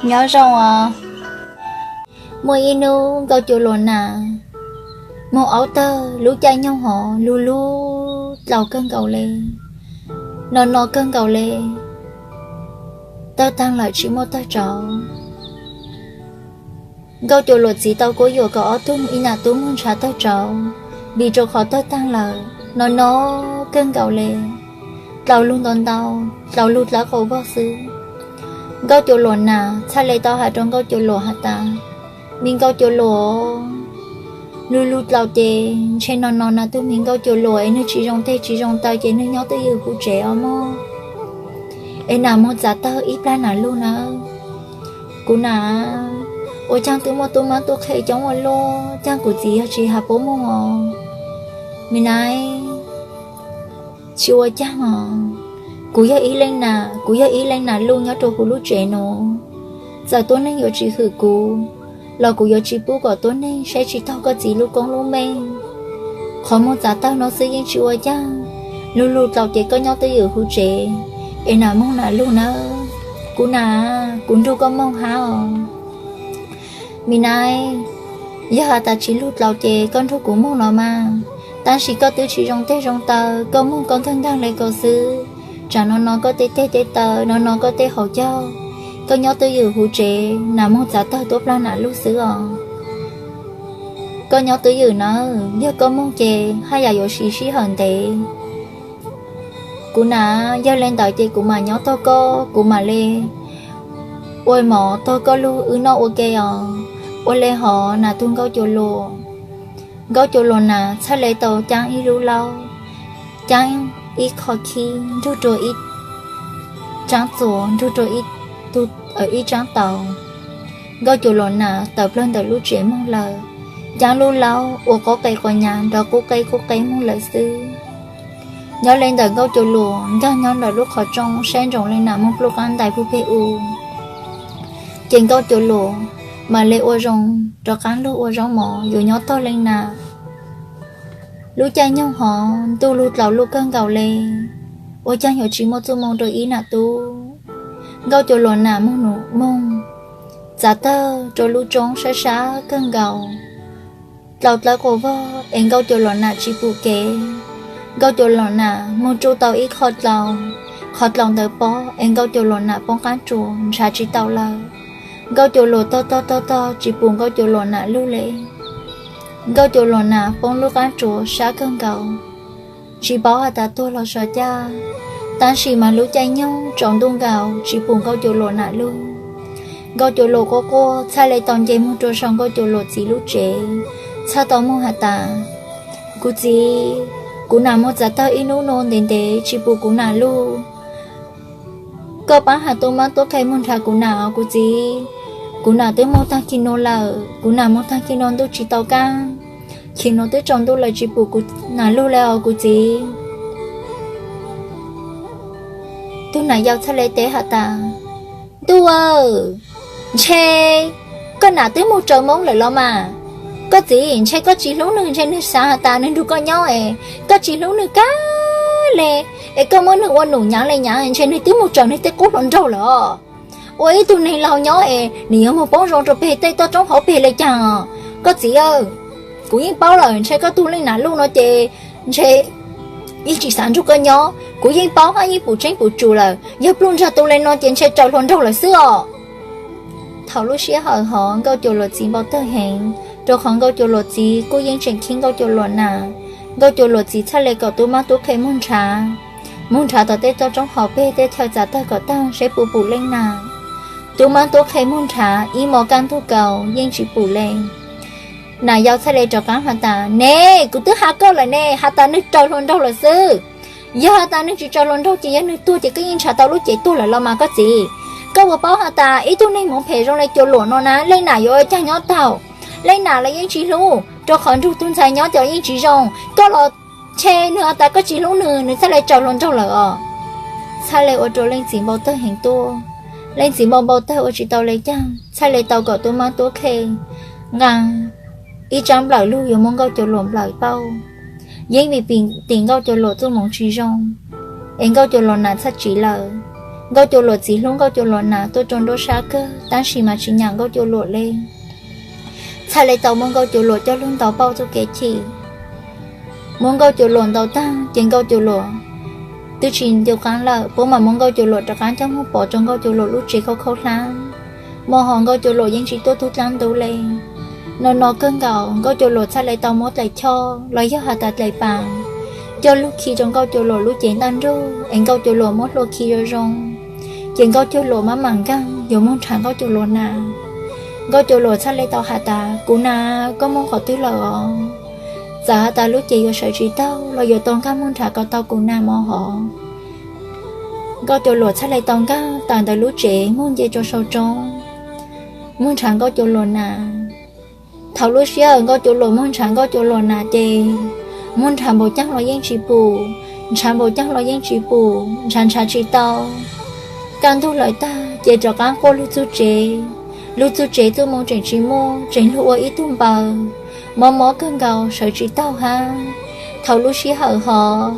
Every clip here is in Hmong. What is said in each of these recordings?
Nyob zoo os. Muaj ib hnub Nkauj Cuas Luas nas moog aub tawg, lub caij nyoog hov lug lug dlaus kawg nkaus le, no no kawg nkaus le, tawg taag lawm tsis muaj tawg tsau. Nkauj Cuas Luas txiv tau kuab yuam kom ob tug ib nam tub moog nrhav tawg tsau, vim rua qhov tawg taag lawm no no kawg nkaus le, dlaus lug ntau ntau, dlaus lug dlawb qaum vog xwb. Nkauj Cuas Luas nas txhaj le tau has rua Nkauj Cuas Luas has tas, Me Nkauj Cuas Luas, lug lug dlaus ces ntshe no no na tug me Nkauj Cuas Luas es nwg tsis zoo teg tsis zoo taw ces nwg nyob twj ywm huv tsev os mog, es nam moog txav tawg ib plag nam lug nawb. Kuv nam, ua caag twb muaj tub mab tub qhe coob ua luaj, caag kuv txiv yog tsis has puab moog os. Me nab, tsis ua caag os, kuv yog ib leej nam, kuv yog ib leej nam lug nyob rua huv lub tsev nuav, txawm tuab neeg yuav tsis hwm kuv los kuv yuav tsis pub kom tuab neeg saib tsis taug koj txiv lub koob lub meej. Qhov moog txav tawg no xwb yeej tsis ua caag, lug lug dlaus ces koj nyob twj ywm huv tsev es nam moog nam lug nawb. Kuv nam, kuv nrug koj moog hab os. Me nab, yog has tas tsis lug dlaus ces koj nrug kuv moog los mas, tab sis koj twb tsis zoo teg zoo taw, koj moog koj nkaag nkaag le ko xwb, tsaam no no koj tej teg tej taw, no no koj tej hauv caug, koj nyob twj ywm huv tsev nam moog txav tawg tuab plag nam lug xwb os. Koj nyob twj ywm nawb, yog koj moog ces haj yam yuav siv sij hawm ntev. Kuv nam, yog le ntawd ces kuv mam nyob tog koj, kuv mam le ua mov tog koj lug wb noj ua ke os. Ua le hov nam tug Nkauj Cuas Luas, Nkauj Cuas Luas nas txhaj le tau caab ib lub laub, caab ib qho khib nrug rua ib tsaab txuas, nrug rua ib tsaab taus. Nkauj Cuas Luas nas tawm plawg ntawm lub tsev moog lawm, caab lub laub ua quab qe quas nyas nrov qub qeb qub qeb moog lawm xwb. Nyob le ntawm Nkauj Cuas Luas nkaag nyob ntawm lub qhov rooj saib ntsoov le nam moog pluj qaab ntais puag peg u, ces Nkauj Cuas Luas mam le ua zoo rov qaab lug ua zaub mov yuav nyob tog le nam. Lub caij nyoog hov ntuj lug dlaus lug kawg nkaus le, ua caag yuav tsis muaj txuj moo rua ib nam tub. Nkauj Cuas Luas nam moog num moog txav tawg rua lub roob sab sab kawg nkaus, dlaus dlawb quas vog es Nkauj Cuas Luas nam tsis pum kev. Nkauj Cuas Luas nam moog tsuj tau ib qho dlaus, qhov dlaus ntawd pob es Nkauj Cuas Luas nam poob qaab tsuas nrhav tsis tau lawm. Nkauj Cuas Luas tog tog tog tog tsis pum Nkauj Cuas Luas nam lug le. Nkauj Cuas Luas nam poob lub qaab tsuas sab kawg nkaus, tsis paub has tas tuag los sov caj, tab sis mas lub caij nyoog tsaus ntuj nkaus tsis pum Nkauj Cuas Luas nam lug. Nkauj Cuas Luas quaj quaj txhaj le tau nce moog rua sau Nkauj Cuas Luas txiv lub tsev, txhaj tau moog has tas, Kuv txiv, kuv nam moog txav tawg ib nub nua ntev ntev tsis pum kuv nam lug. Koj paab has tub mab tub qhe moog nrhav kuv nam os kuv txiv. Kuv nam twb moog taag kis nua lawm, kuv nam moog taag kis nua ntuj tsis tau kaab, kis nua twb tsaus ntuj lawm tsis pum kuv nam lug le os kuv txiv. Tug nam yau txhaj le teb has tas, Ntuj aw, ntshe koj nam twb moog tsaws moob lawm los mas. Koj txiv, ntshe koj tsis hlub nwg, ntshe nwg xaav has tas nwg nrug koj nyob es koj tsis hlub nwg kag le, es koj muab nwg ua num nyaav le nyaav, ntshe nwg twb moog tsaws nwg tej qub hluas nraug lawm os. Ua ib tug neeg laug nyob es nws yuav moog poob zoo rua peg tej toj roob hauv peg le caag os. Koj txiv aw, kuv yeej paub lawm, ntshe koj tug leej nam lug no ces ntshe yeej tsis xaav nrug koj nyob. Kuv yeej paub hab yeej pum tseeb pum tsum lawm, yog pluj nraag tu le no ces ntshe tsaws hluas nraug lawm xwb os. Thaum lub sij hawm hov Nkauj Cuas Luas txiv npau tawg heev, rua qhov Nkauj Cuas Luas txiv kuj yeej tseem khib Nkauj Cuas Luas nam. Nkauj Cuas Luas txiv txhaj le kom tub mab tub qhe moog nrhav, moog nrhav tom tej toj roob hauv peg tej chaw txav tawg kom taag saib puas pum leej nam. Tub mab tub qhe moog nrhav ib mos kaj ntug kaus yeej tsis pum le. Nam yau txhaj le rov qaab has tas, Ne, kuv twb has koj lawm ne, has tas nwg tsaws hluas nraug lawm xwb. Yog has tas nwg tsis tsaws hluas nraug ces yog nwg tuag ces koj yeej nrhav tau lub cev tuag lawm los mas koj txiv. Koj puas paub has tas ib tug neeg moov phem zoo le Cuas Luas no na leej nam yuav ua caag nyob taug? Leej nam los yeej tsis hlub, rua qhov nrug tug ntxhais nyob cov yeej tsis zoo. Koj los ntshe nwg has tas koj tsis hlub nwg, nwg txhaj le tsaws hluas nraug lawm os. Txhaj le ua rua leej txiv npau tawg heev tuaj. Leej txiv npau npau tawg ua tsis tau le caag, txhaj le tau kom tub mab tub qhe nqaa ib tsaab nplawm lug yuav muab Nkauj Cuas Luas nplawm pauj. Yeeb vim tim Nkauj Cuas Luas txuj moov tsis zoo, es Nkauj Cuas Luas nam txhaj tsiv lawm. Nkauj Cuas Luam txiv hlub Nkauj Cuas Luam nas tuaj rau nruab sab kawg, tab sis mas tsis nyiam Nkauj Cuas Luam li. Txhaj le tau muab Nkauj Cuas Luam coj lug ntaus pauj txuj kev chim. Muab Nkauj Cuas Luam ntaus tag ces Nkauj Cuas Luam twb tsis ncu qaab lawm, puab mam muab Nkauj Cuas Luam rov qaab coj moog pov rau Nkauj Cuas Luam lub tsev khauj khauj hlab. Mo hov Nkauj Cuas Luam yeej tsis tuaj tug dlaab ntub le. No no kawg nkaus Nkauj Cuas Luam txhaj le tau muab dlaim choj los yog has tas dlaim paas coj lug khi rau Nkauj Cuas Luam lub cev ntaj nrug es Nkauj Cuas Luam muab hlua khi zoo zoo. Ces Nkauj Cuas Luam maj mam nkaag yuav moog nrhav Nkauj Cuas Luam nas. Nkauj Cuas Luam txhaj le tau has tas, kuv nas, koj moog qhov twg lawm os? Txawm has tas lub cev yuav sawv tsis taug los yuav tau nkaag moog nrhav kom tau kuv nas mo hov. Nkauj Cuas Luam txhaj le tau nkaag tawm ntawm lub tsev moog nce rua sau roob, moog nrhav Nkauj Cuas Luam nas. Thaus lub sij hawm Nkauj Cuas Luam moog nrhav Nkauj Cuas Luam nas ces moog nrhav npaum caag los yeej tsis pum, nrhav npaum caag los yeej tsis pum, nrhav nrhav tsis tau. Kaj ntug lawm tag ces rov qaab quaj lug txug tsev. Lug txug tsev txuj moo tseem tsis muaj, tseem lug ua ib tug npaws mob mob kawg nkaus sawv tsis taug hab. Thaus lub sij hawm hov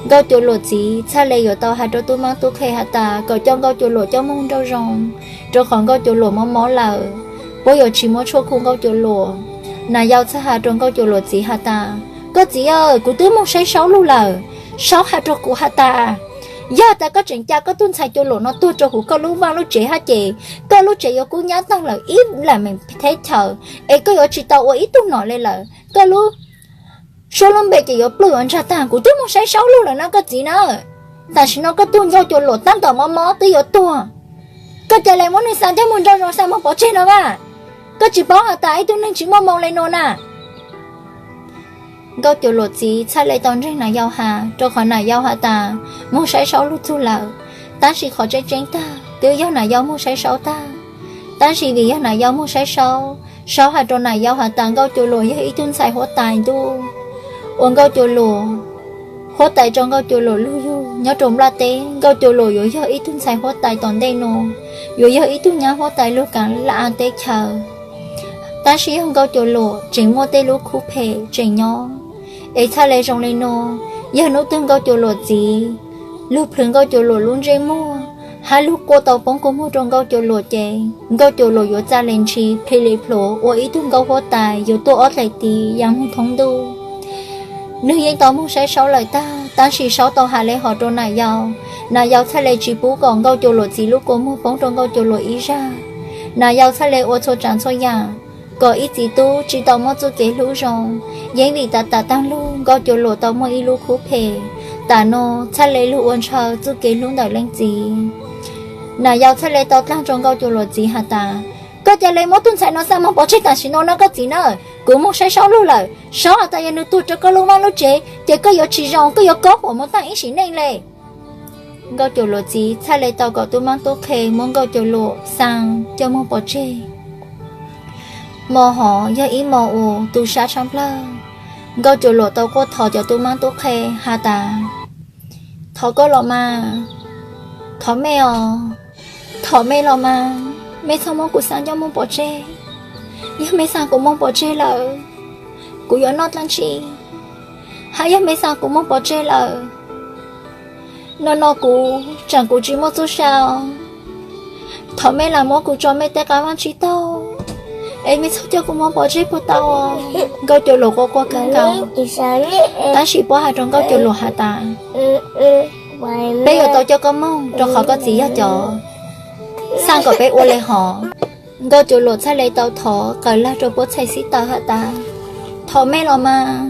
Nkauj Cuas Luam txiv txhaj le yuav tau has rau tub maab tub qhe has tas kom coj Nkauj Cuas Luam coj moog nrauj zoo, rau qhov Nkauj Cuas Luam mob mob lawm, puab yuav tsis muab tshuaj khu Nkauj Cuas Luam. Nas yau txhaj has rau Nkauj Cuas Luam txiv has tas, koj txiv aw, kuv twb moog saib Saub lug lawm. Saub has rau kuv has tas, yog tas koj tseem ca koj tug ntxhais Cuas Luam no tuag rau huv koj lub vaaj lub tsev hab ces koj lub tsev yuav kub nyab taag lawm ib lam meem theb chaws, es koj yuav tsis tau ua ib tug nom le lawm. Koj lub suab lub npe ces yuav pluj yuav ntsag taag. Kuv twb moog saib Saub lug lawm na koj txiv na. Tam sim no koj tug Nkauj Cuas Luam taab tom mob mob twb yuav tuag, koj ca le muab nwg xa coj moog nrauj zoo xa moog pov tseg no mas. Koj tsis paub has tas ib tug neeg tsis muaj moo le nuav na. Nkauj Cuas Luam txiv txhaj le tau ntseeg nas yau has, rau qhov nas yau has tas moog saib Saub lug txug lawm, tab sis qhov tseeb tseeb tag twb yog nas yau moog saib Saub tag. Tab sis vim yog nas yau moog saib Saub, Saub has rau nas yau has tas Nkauj Cuas Luam yog ib tug ntxhais huab tais ntuj, uas Nkauj Cuas Luam huab tais rau Nkauj Cuas Luam lug yug nyob rau nplaj teb. Nkauj Cuas Luam yuav yog ib tug ntxhais huab tais tom ntej nuav, yuav yog ib tug nyab huab tais lug kaav laj teb chaws. Tab sis yog Nkauj Cuas Luam tseem muaj tej lub khub phem tseem nyob, es txhaj le zoo le nuav, yog hnub twg Nkauj Cuas Luam txiv lug plhws Nkauj Cuas Luam lub ntsej muag hab lug quaj tau poob kua muag rau Nkauj Cuas Luam ces Nkauj Cuas Luam yuav txaj le ntshis plhis li plhuav ua ib tug Nkauj huab tais yuav tuaj ob dlaim tiv yaa moog thoob ntuj. Nwg yeej tau moog saib Saub lawm tag, tab sis Saub tau has le hov rau nas yau, nas yau txhaj le tsis pub kom Nkauj Cuas Luam txiv lub kua muag poob rau Nkauj Cuas Luam ib zag. Nas yau txhaj le ua txhua tsaav txhua yaam kom ib txiv tub tsis tau muaj txuj kev hlub zoo. Yeeb vim tas tas taag lug Nkauj Cuas Luam tau muaj ib lub khub phem, tas nuav txhaj le lug ua ntshaw txuj kev hlub ntawm leej txiv. Nas yau txhaj le tau dlaag rua Nkauj Cuas Luam txiv has tas, koj ca le muab tug ntxhais nuav xa moog pov tseg tam sim no na koj txiv na. Kuv moog saib Saub lug lawm, Saub has tas yog nwg tuag rua koj lub vaaj lub tsev ces koj yuav tsis zoo, koj yuav koob huam moog taag ib sim neej le. Nkauj Cuas Luam txiv txhaj le tau kom tub maab tub qhe muab Nkauj Cuas Luam xaa coj moog pov tseg. Mo hov yog ib mo uas tu sab tshaaj plawg. Nkauj Cuas Luam tau quaj thov cov tub maab tub qhe has tas, thov koj los mas, thov mej os, thov mej los mas, mej txhob muab kuv xaa coj moog pov tseg. Yog mej xaa kuv moog pov tseg lawm, kuv yuav noj dlaab tsi? Hab yog mej xaa kuv moog pov tseg lawm, no no kuv tsaam kuv tsis muaj txuj sa os. Thov mej lam muab kuv tso mej tej qab vaaj tsib taug, es mej txhob coj kuv moog pov tseg puas tau? Nkauj Cuas Luam quaj quaj kawg nkaus, tab sis puab has rua Nkauj Cuas Luam has tas, peb yuav tau coj koj moog rua qhov koj txiv yog cov xaa kom peb ua le hov. Nkauj Cuas Luam txhaj le tau thov qawm lag rua puab txhais xib taws has tas, thov mej los mas,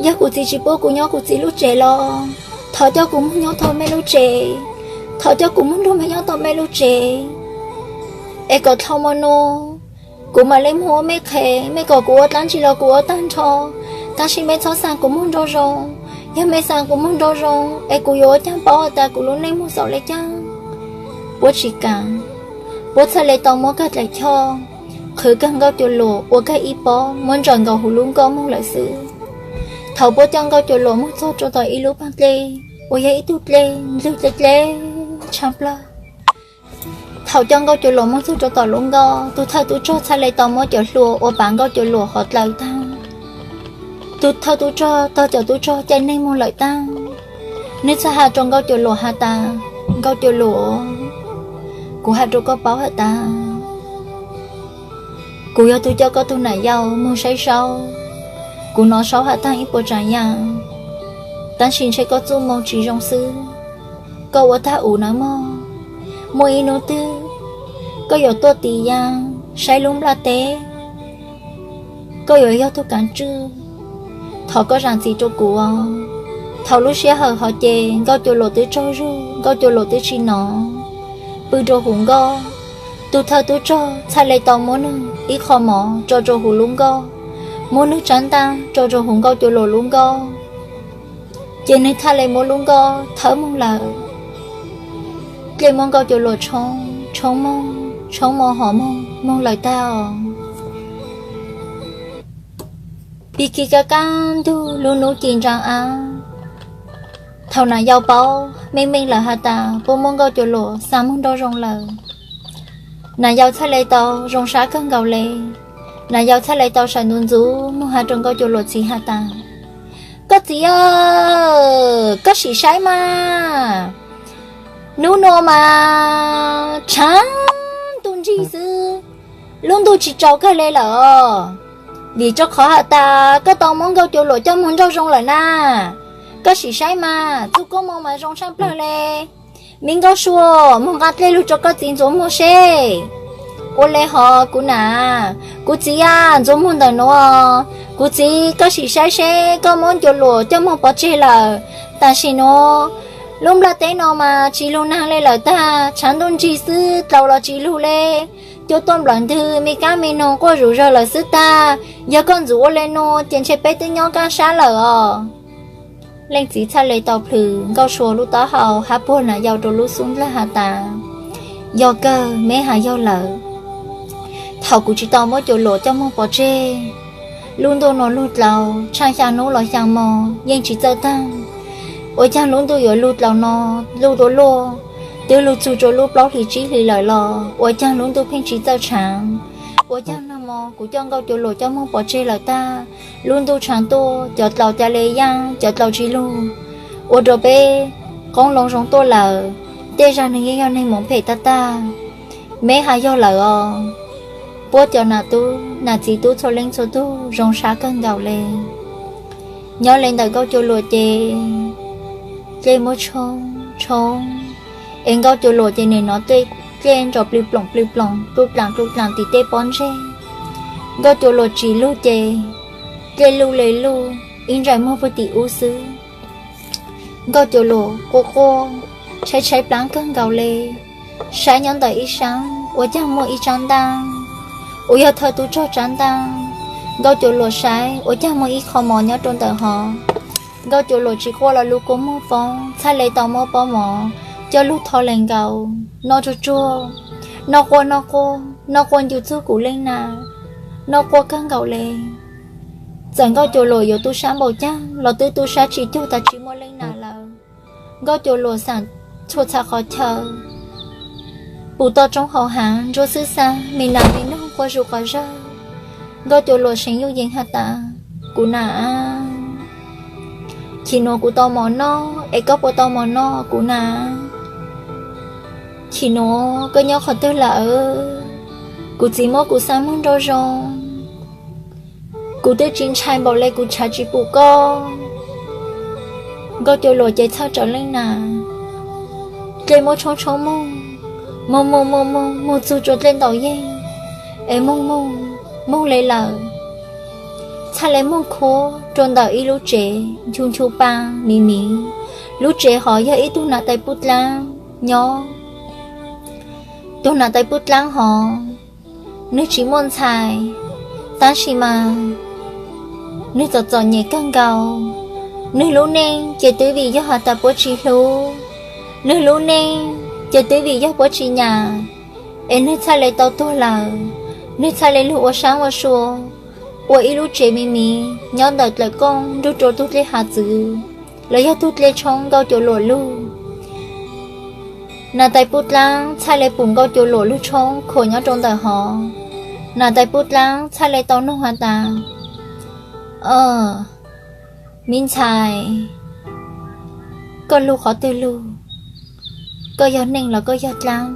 yog kuv txiv tsis pub kuv nyob kuv txiv lub tsev los thov coj kuv moog nyob tom mej lub tsev, thov coj kuv moog nrug mej nyob tom mej lub tsev, es kom dlhau mo nuav kuv mam le moog ua mej qhev. Mej kom kuv ua dlaab tsi los kuv ua taag nrho, tab sis mej txhob xaa kuv moog nrau zoo. Yog mej xaa kuv moog nrau zoo es kuv yuav ua caag paub tas kuv lub neej moog xaus le caag. Puab tsis kaam, puab txhaj le tau muab kag dlaim choj qhwv kag Nkauj Cuas Luam ua kag ib pob muab ntsaws nkaus huv lub nkoj moog lawm xwb. Thaus puab coj Nkauj Cuas Luam moog txug rua tom ib lub paag dlej uas yog ib tug dlej ndlwg dlej dlej tshaaj plawg. Thaus coj Nkauj Cuas Luam moog txug rua tom lub nkoj, tug thawj tub rog txhaj le tau muab cov hlua ua pav Nkauj Cuas Luam hov dlaws taag. Tug thawj tub rog tog cov tub rog caij neeg moog lawm taag, nwg txhaj has rua Nkauj Cuas Luam has tas, Nkauj Cuas Luam, kuv hais rau koj paub has tas, kuv yog tug coj koj tug nam yau moog saib saub. Kuv nov saub has tas ib puas tsaam yaam, tab sis ntshe koj txuj moo tsi zoo xwb. Koj ua tag ua nub mog, muaj ib nub twg koj yuav tuaj tiv yaam saib lub nplaj teb, koj yuav yog tug kaav tswj. Thov koj zaam txim rau kuv os. Thaum lub sij hawm hov ces Nkauj Cuas Luam twb tsaug zug, Nkauj Cuas Luam twb tsi nov. Pw rau huv nkoj, tug thawj tub rog txhaj le tau muab nwg ib qho mov tso rau huv lub nkoj, muab nwg tsaab ntaab tso rau huv Nkauj Cuas Luam lub nkoj, ces nwg txhaj le muab lub nkoj thawb moog lawm. Dlej muab Nkauj Cuas Luam tshoob, tshoob moog, tshoob moog hov moog, moog lawm tag os. Pig kig kab kab ntug lub nub ci ntsaa av. Thaum nam yau paub meej meej lawm has tas puab muab Nkauj Cuas Luam xa moog nrauj zoo lawm, nam yau txhaj le tau zoo sab kawg nkaus le. Nam yau txhaj le tau sawv ntxuv ntxuv moog has rua Nkauj Cuas Luam txiv has tas, koj txiv aw, koj sim saib mas, nub nua mas tshaav ntuj nrig xwb, lub ntuj tsi tsaus kawg le lawm os. Vim rua qhov has tas koj tau muab Nkauj Cuas Luam coj moog nrauj zoo lawm na. Koj sim saib mas, txuj koob moov mas zoo tshaaj plawg le. Me Nkauj Sua, moog nqa dlej lug rua koj txiv ntxuav muag seb. Ua le hov kuv nam? Kuv txiv aw, ntxuav muag ntawm nuav. Kuv txiv, koj sim saib seb, koj muab Cuas Luam coj moog pov tseg lawm. Tam sim nuav lub nplaj teb no mas tsi lug naag le lawm tag, tshaav ntuj nrig xwb, dlaus los tsi lug le. Cua tuaj nplawm ntwg, me kaab me noog quaj zuj zawg lawm xwb tag. Yog koj ntxuav ua le nuav ces ntshe peb twb nyob kaaj sab lawm os. Leej txiv txhaj le tau plhws Nkauj Sua lub taub hau hab puag nam yau rua lub xub ntiag has tas, yog kawg, meb has yog lawm. Thaum kuv tsi tau muab Cuas Luam coj moog pov tseg, lub ntuj nuav lug dlaus tshaaj xyaa nub los xyaa mo yeej tsi txawj taag. Ua caag lub ntuj yuav lug dlaus no, lug dua luaj, twb lug txug rua lub plaub hlis tsib hlis lawm los ua caag lub ntuj pheej tsi txawj tshaav? Ua caag nag mo kuv coj Nkauj Cuas Luam coj moog pov tseg lawm tag, lub ntuj tshaav tuaj, cov dlaus ca le yaaj, cov dlaus tsi lug, ua rua peb qoob loo zoo tuaj lawm, tej zag nwg yeej yog neeg moov phem tag tag. Meb has yog lawm os. Puab cov nam tub nam txiv tub txhua leej txhua tug zoo sab kawg nkaus le. Nyob le ntawm Nkauj Cuas Luam ces dlej muab tshoob tshoob, es Nkauj Cuas Luam ces nwg nov dlej nrov plws ploom plws ploom, plub dlaam plub dlaam tim tej pob ntseg. Nkauj Cuas Luam tsim lug ces dlej luj le luj, ib ntsais muag puag tim ub xwb. Nkauj Cuas Luam quaj quaj, tshaib tshaib plaab kawg nkaus le. Saib nyob ntawm ib saab ua caag muaj ib tsaab ntaab, uas yog thawj tub rog tsaab ntaab. Nkauj Cuas Luam saib ua caag muaj ib qho mov nyob rua ntawm hov. Nkauj Cuas Luam tsis quaj los lub kua muag poob, txhaj le tau muab pob mov coj lug tho le nkaus noj tsuag tsuag. Noj quaj noj quaj noj quaj ncu txug kuv leej nam, noj quaj kawg nkaus le. Txawm Nkauj Cuas Luam yuav tu sab npaum caag los twb tu sab tsis cuag tas tsis muaj leej nam lawm. Nkauj Cuas Luam xaam txhua txhua qhov chaw, pum toj roob hauv haav ntsuab xwb xav, me nas me noog quaj zuj quaj zawg. Nkauj Cuas Luam seev yuj yees has tas, kuv nam, chim nuav kuv tau mov noj es koj puas tau mov noj kuv nam? Chim nuav koj nyob qhov twg lawm? Kuv txiv muab kuv xa moog nrauj zoo, kuv twb tsis ntshai npaum le kuv tshav tsis pum koj. Nkauj Cuas Luam ces txhawj rawv leej nam, dlej muab tshoob tshoob moog, moog moog moog moog moog txug rua dlej ntaus yeeg, es moog moog moog le lawm. Txhaj le moog khuab rua ntawm ib lub tsev nchu nchu paa miv miv. Lub tsev hov yog ib tug nam tais puj dlaab nyob. Tug nam tais puj dlaab hov, nwg tsis muaj ntxhais, tab sis mas nwg txom txom nyem kawg nkaus. Nwg lub neej ces twb vim yog has tas puab tsis hlub, nwg lub neej ces twb vim yog puab tsis nyam, es nwg txhaj le tau tuag lawm. Nwg txhaj le lug ua saab ua sua, ua ib lub tsev miv miv nyob ntawm dlaim kooj nrug rua tug dlej hav txwv los yog tug dlej tshoob Nkauj Cuas Luam lug. Nam tais puj dlaab txhaj le pum Nkauj Cuas Luam lug tshoob khuam nyob rua ntawm hov. Nam tais puj dlaab txhaj le tau noog has tas, miv ntxhais, koj lug qhov twg lug? koj yog neeg los koj yog dlaab?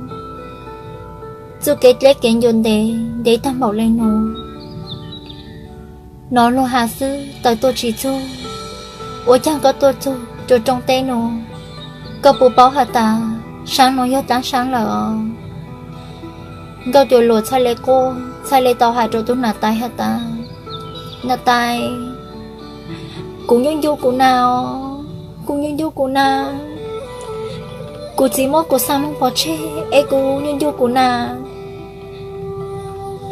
Txuj kev dleb kev ncua ntev, ntev taag npaum le nuav, nov luag has xwb taws tuaj tsis txug. Ua caag koj tuaj txug rua rooj teb nuav, koj puas paub has tas saab nuav yog dlaab saab lawm os? Nkauj Cuas Luas txhaj le quaj, txhaj le tau has rua tug nam tais has tas, Nam tais, kuv ncu ncu kuv nas os, kuv ncu ncu kuv nas. Kuv txiv muab kuv xa moog pov tseg es kuv ncu ncu kuv nas,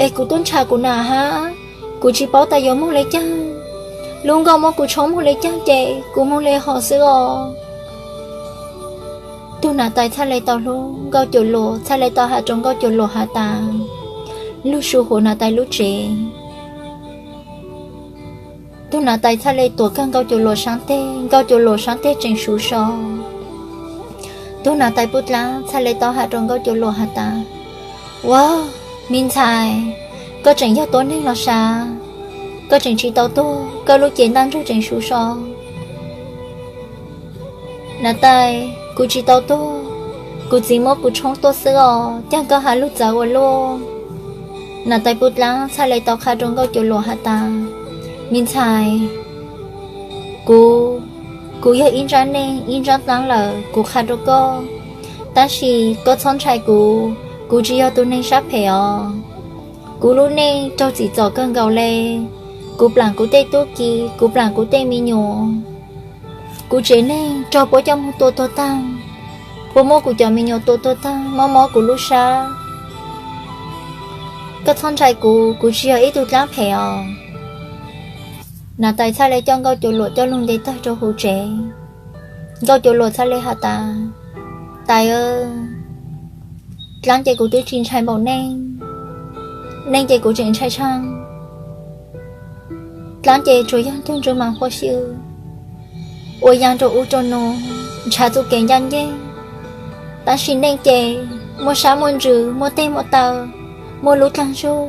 es kuv tub ntshaw kuv nas hab. Kuv tsis paub tas yuav moog le caag, lub nkoj muab kuv tshoob moog le caag ces kuv moog le hov xwb os. Tug nam tais txhaj le tau hlub Nkauj Cuas Luas, txhaj le tau has rua Nkauj Cuas Luas has tas, lug su huv nam tais lub tsev. Tug nam tais txhaj le tuam kag Nkauj Cuas Luas saab teg, Nkauj Cuas Luas saab teg tseem suv so. Tug nam tais Pub Dlaab txhaj le tau has rua Nkauj Cuas Luas has tas, Ua, me ntxhais, koj tseem yog tuab neeg los sav? Koj tseem tsis tau tuag, koj lub cev ntaj ntsug tseem suv so. Nam tais, kuv tsis tau tuag, kuv txiv muab kuv tshoob tuaj xwb os, caag koj has lug txawv ua luaj. Nam tais Pub Dlaab txhaj le tau qha rua Nkauj Cuas Luas has tas, Me ntxhais, kuv, kuv yog ib ntsab neej ib ntsab dlaab lawm, kuv qha rua koj, tab sis koj txhob ntshai kuv, kuv tsis yog tug neeg sab phem os. Kuv lub neej raug txim txom kawg nkaus le, kuv plaam kuv tej tub ki, kuv plaam kuv tej me nyuam, kuv tsev neeg raug puab coj moog tua tuag taag, puab muab kuv cov me nyuam tua tuag taag, mob mob kuv lub sab. Koj txhob ntshai kuv, kuv tsis yog ib tug dlaab phem os. Nam tais txhaj le coj Nkauj Cuas Luas coj lug nte tawg rua huv tsev. Nkauj Cuas Luas txhaj le has tas, Tais, dlaab ces kuv twb tsis ntshai npaum neej, neej ces kuv tseem ntshai tshaj. Dlaab ces tsuas yog ntug ntswg mas huab xyw, ua yaa rua ub rua nuav, nrhav txuj kev ncaj nceeg, tab sis neej ces muaj sab muaj ntsws, muaj teg muaj taw, muaj lub dlaag zug.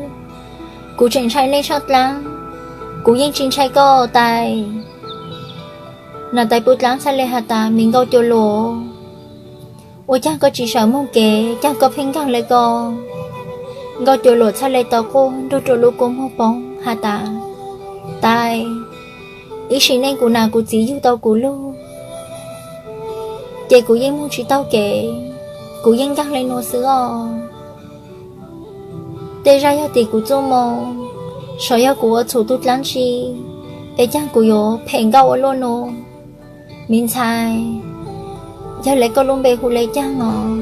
Kuv tseem ntshai neej tshaj dlaab, kuv yeej tsis ntshai koj tais. Nam tais Pub Dlaab txhaj le has tas, Me Nkauj Cuas Luas, ua caag koj tsis sawv moog kev, caag koj pheej nkaag le ko? Nkauj Cuas Luas txhaj le tau quaj nrug rua lub kua muag poob has tas, Tais, ib sim neej kuv nam kuv txiv yug tau kuv lug, ces kuv yeej moog tsis taug kev, kuv yeej nkaag le nuav xwb os. Tej zag yog tim kuv txuj moo, saib yog kuv ua txhum tug dlaab tsi, es caag kuv yuav phem nkauj ua luaj nuav. Me ntxhais, yog le koj lub npe hu le caag os?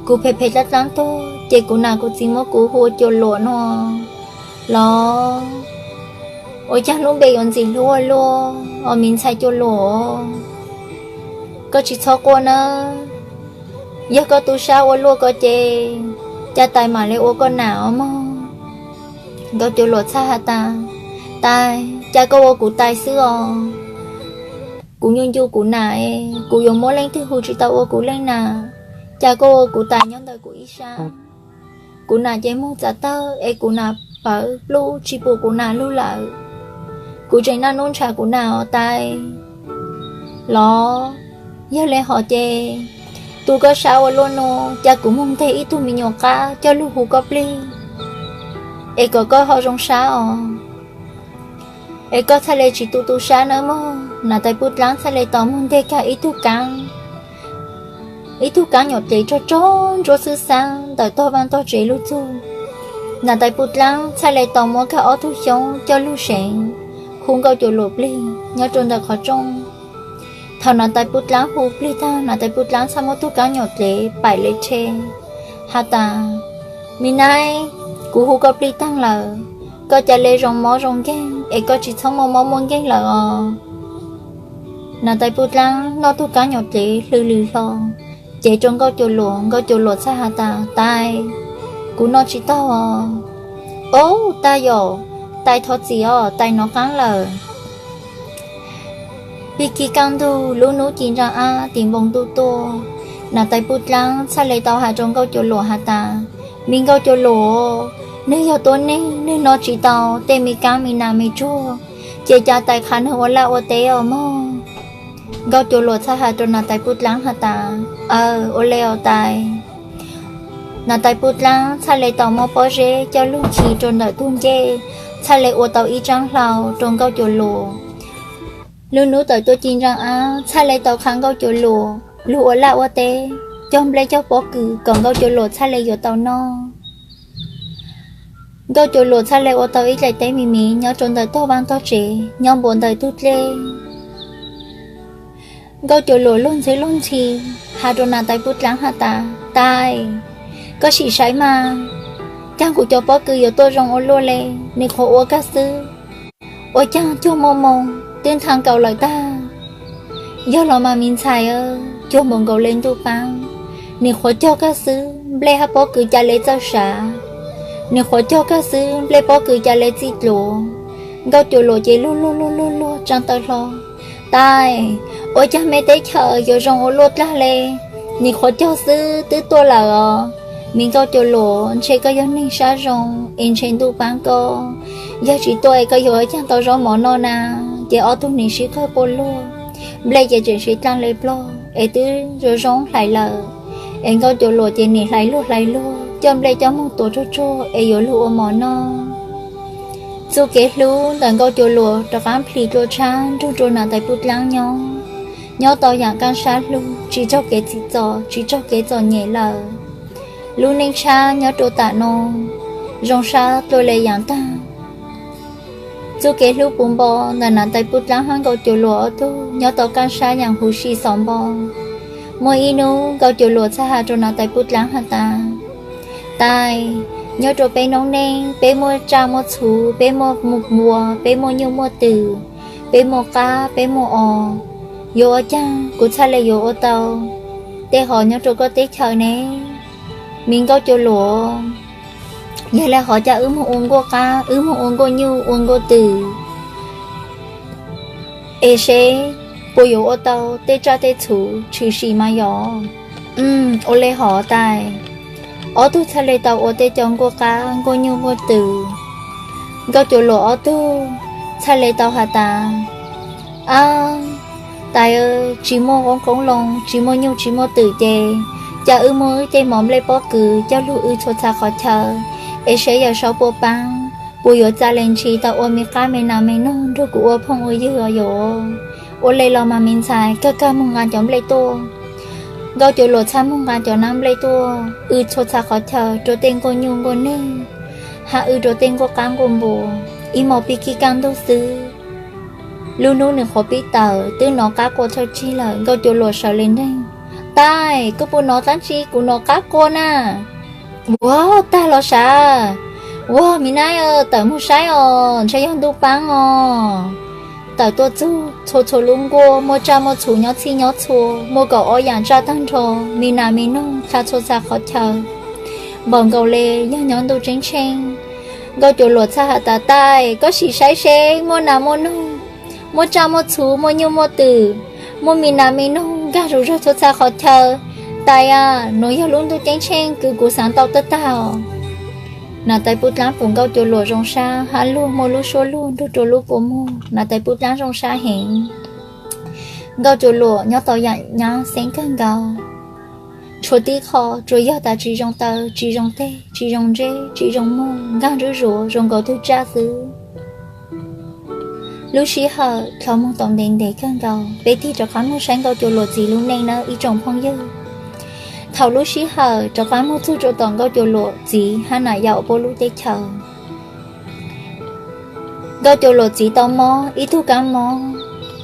Kuv phem phem dlaab dlaab tuag ces kuv nam kuv txiv muab kuv hu ua Cuas Luas nuav los? Ua caag lub npe yuav ntxim hlub ua luaj os me ntxhais Cuas Luas. Koj tsis txhob quaj nawb. Yog koj tu sab ua luaj ko ces, ca tais mam le ua koj nam os mog. Nkauj Cuas Luas txhaj has tas, Tais, ca koj ua kuv tais xwb os. Kuv ncu ncu kuv nam, kuv yuav muab leej twg hu tsis tau ua kuv leej nam, ca koj ua kuv tais nyob ntawm kuv ib sab. Kuv nam ces moog txav tawg es kuv nam pawv plub tsis pum kuv nam lug lawm. Kuv tseem naj nub ntshav kuv nam os tais. Los, yog le hov ces, tu koj sab ua luaj nuav, ca kuv moog nteg ib tug me nyuam qab coj lug hu koj plig, es kom koj ho zoo sab os. Es koj txhaj le tsis tu tu sab nawb mog. Nam tais Pub Dlaab txhaj le tau moog nteg kag ib tug kaab, ib tug kaab nyuam dlev rog rog ntsuab xwb xaab ntawm tog vaaj tog tsev lug txug. Nam tais Pub Dlaab txhaj le tau muab kag ob tug xyoob coj lug seev hu Nkauj Cuas Luas plig nyob rua ntawm qhov rooj. Thaum nam tais Pub Dlaab hu plig taag, nam tais Pub Dlaab txhaj muab tug kaab nyuam dlev paim le rhe, has tas, Me naib, kuv hu koj plig taag lawm, koj ca le zoo mob zoo nkeeg es koj tsis txhob muaj mob muaj nkeeg lawm os. Nam tais Pub Dlaab noj tug kaab nyuam dlev hlws lws hlo, cev rua Nkauj Cuas Luas. Nkauj Cuas Luas txhaj has tas, Tais, kuv noj tsis taug os. Ob, tag yom, tais thov txim os, tais nov qaab lawm. Pig kig kaj ntug, lub nub ci ntsaa ab tim npoo ntuj tuaj. Nam tais Pub Dlaab txhaj le tau has rua Nkauj Cuas Luas has tas, Me Nkauj Cuas Luas, nwg yog tuab neeg, nwg noj tsis tau tej me kaab me nas me tsuag, ces ca tais qha nwg ua laj ua teb os mog. Nkauj Cuas Luas txhaj has rua Nas Tais Pub Dlaab has tas, Aw, ua le os tais. Nas Tais Pub Dlaab txhaj le tau muab pob zeb coj lug khi rua ntawm tug ncej, txhaj le ua tau ib tsaab hlau rua Nkauj Cuas Luas. Lub nub tawm tuaj ci ntsaa ab, txhaj le tau qha Nkauj Cuas Luas lug ua laj ua teb, cog nplej cog pob kws kom Nkauj Cuas Luas txhaj le yuav tau noj. Nkauj Cuas Luas txhaj le ua tau ib dlaim teb me me nyob rua ntawm tog vaaj tog tsev, nyob npuab ntawm tug dlej. Nkauj Cuas Luas luag ntxhi luag ntxhi has rua Nas Tais Pub Dlaab has tas, Tais, koj sim saib mas, caag kuv cov pob kws yuav tuaj zoo ua luaj le, nwg qhuav ua kag xwb, ua caag cuag muaj moo twb nthaa nkaus lawm tag. Yog los mas me ntxhais, cuag npaum nkaus le ntuj paab, nwg qhuav cog kag xwb, nplej hab pob kws ca le txawj sav, nwg qhuav cog kag xwb, nplej pob kws ca le txij dluav. Nkauj Cuas Luas ces luag luag luag luag luag tsaa taw hlo, Tais, ua caag mej teb chaws yuav zoo ua luaj dlaag le, nwg qhuav cog xwb twb tuaj lawm os. Me Nkauj Cuas Luas, ntshe koj yog neeg sab zoo es ntshe ntuj paab koj, yog tsis tuaj es koj yuav ua caag tau zaub mov noj na. Ces ob tug nim sib qawg quaj luag, nplej ces tseem sib dlaaj le plog es twb zoo zoo hlais lawm. Es Nkauj Cuas Luas ces nim hlais luag hlais luag, coj nplej coj moog tuav tsuag tsuag es yuav lug ua mov noj. Txuj kev hlub ntawm Nkauj Cuas Luas rov qaab plhis dlua tshab nrug rua Nas Tais Pub Dlaab nyob, nyob tau yaam kaaj sab lug, tsis raug kev txim txom, tsis raug kev txom nyem lawm. Lub neej tshab nyob rua tam no zoo sab dlua le yaav taag. Txuj kev hlub puv npo ntawm Nas Tais Pub Dlaab hab Nkauj Cuas Luas ob tug nyob tau kaaj sab yaam huv si xov npo. Muaj ib nub Nkauj Cuas Luas txhaj has rua Nas Tais Pub Dlaab has tas, Tais, nyob rua peb noob neej, peb muaj tsaj muaj txhu, peb muaj npua, peb muaj nyuj muaj twm, peb muaj qab, peb muaj os. Yuav ua caag kuv txhaj le yuav ua tau tej hov nyob rua koj teb chaws ne? Me Nkauj Cuas Luas, yog le hov ca wb moog ua nkuaj qab, wb moog ua nkuaj nyuj, ua nkuaj twm, es seb puas yuav ua tau tej tsaj tej txhu tshwm sim mas yog. Ua le hov tais. Ob tug txhaj le tau ua tej co nkuaj qab, nkuaj nyuj, nkuaj twm. Nkauj Cuas Luas ob tug txhaj le tau has tas, Ab, tais, tsis muaj qoob qoob loo, tsis muaj nyuj tsis muaj twm ces ca wb muab wb tej mov nplej pob kws coj lug wb txhua txha qhov chaw, es seb Yawm Saub puas paab, puas yuav txav le ntshis tau ua me qab me nas me noog nrug kuv ua phooj ua ywg os yom. Ua le los mas me ntxhais, kag kag moog nqa cov nplej tuaj. Nkauj Cuas Luas txhaj moog nqa cov nab nplej tuaj, wb txhua txha qhov chaw rua tej nkuaj nyuj nkuaj neeg, hab wb rua tej nkuaj qab nkuaj npua. Ib hmo pib kib kaj ntug xwb, lub nub nwg qhuav pib tawm, twb nov qab qua thawj tsig lawm. Nkauj Cuas Luas sawv le neeg, Tais, koj puas nov dlaab tsi kuv nov qab qua na? Ua, tag los sav. Ua, mi nab, tawm moog saib os, ntshe yog ntuj paab os. Tawm tuaj txug txhua txhua lub nkuaj muaj tsaj muaj txhu nyob txhij nyob txhua, muaj kaum ob yaam tsaj taag nrho, me nas me noog dlha txhua txha qhov chaw, npaum nkaus le yog nyob ntuj tseeb tsheej. Nkauj Cuas Luas txhaj has tas, Tais, koj sim saib seb, muaj nas muaj noog, muaj tsaj muaj txhu, muaj nyuj muaj twm, muaj me nas me noog nkag zuj zug txhua txha qhov chaw. Tais a, nuav yog lub ntuj ceeb tsheej kws kuv xaav tau tag tag os. Nas Tais Pub Dlaab pum Nkauj Cuas Luas zoo sab hab luag muaj lub suab lug nrug rua lub kua muag. Nas Tais Pub Dlaab zoo sab heev. Nkauj Cuas Luas nyob tau yaam nyab xeeb kawg nkaus. Tshuav tib qho tsuas yog tas tsis zoo taw, tsis zoo teg, tsis zoo ntseb, tsis zoo muag, nkaag zuj zuav zoo nkaus tug tsaj xwb. Lub sij hawm dlhau moog tau ntev ntev kawg nkaus, peb tig rov qab moog saib Nkauj Cuas Luas txiv lub neej nawb ib tsoom phooj ywg. Thaum lub sij hawm rov qab moog txug rua tom Nkauj Cuas Luas txiv hab nam yau puab lub teb chaws, Nkauj Cuas Luas txiv tau mob ib tug kaab mob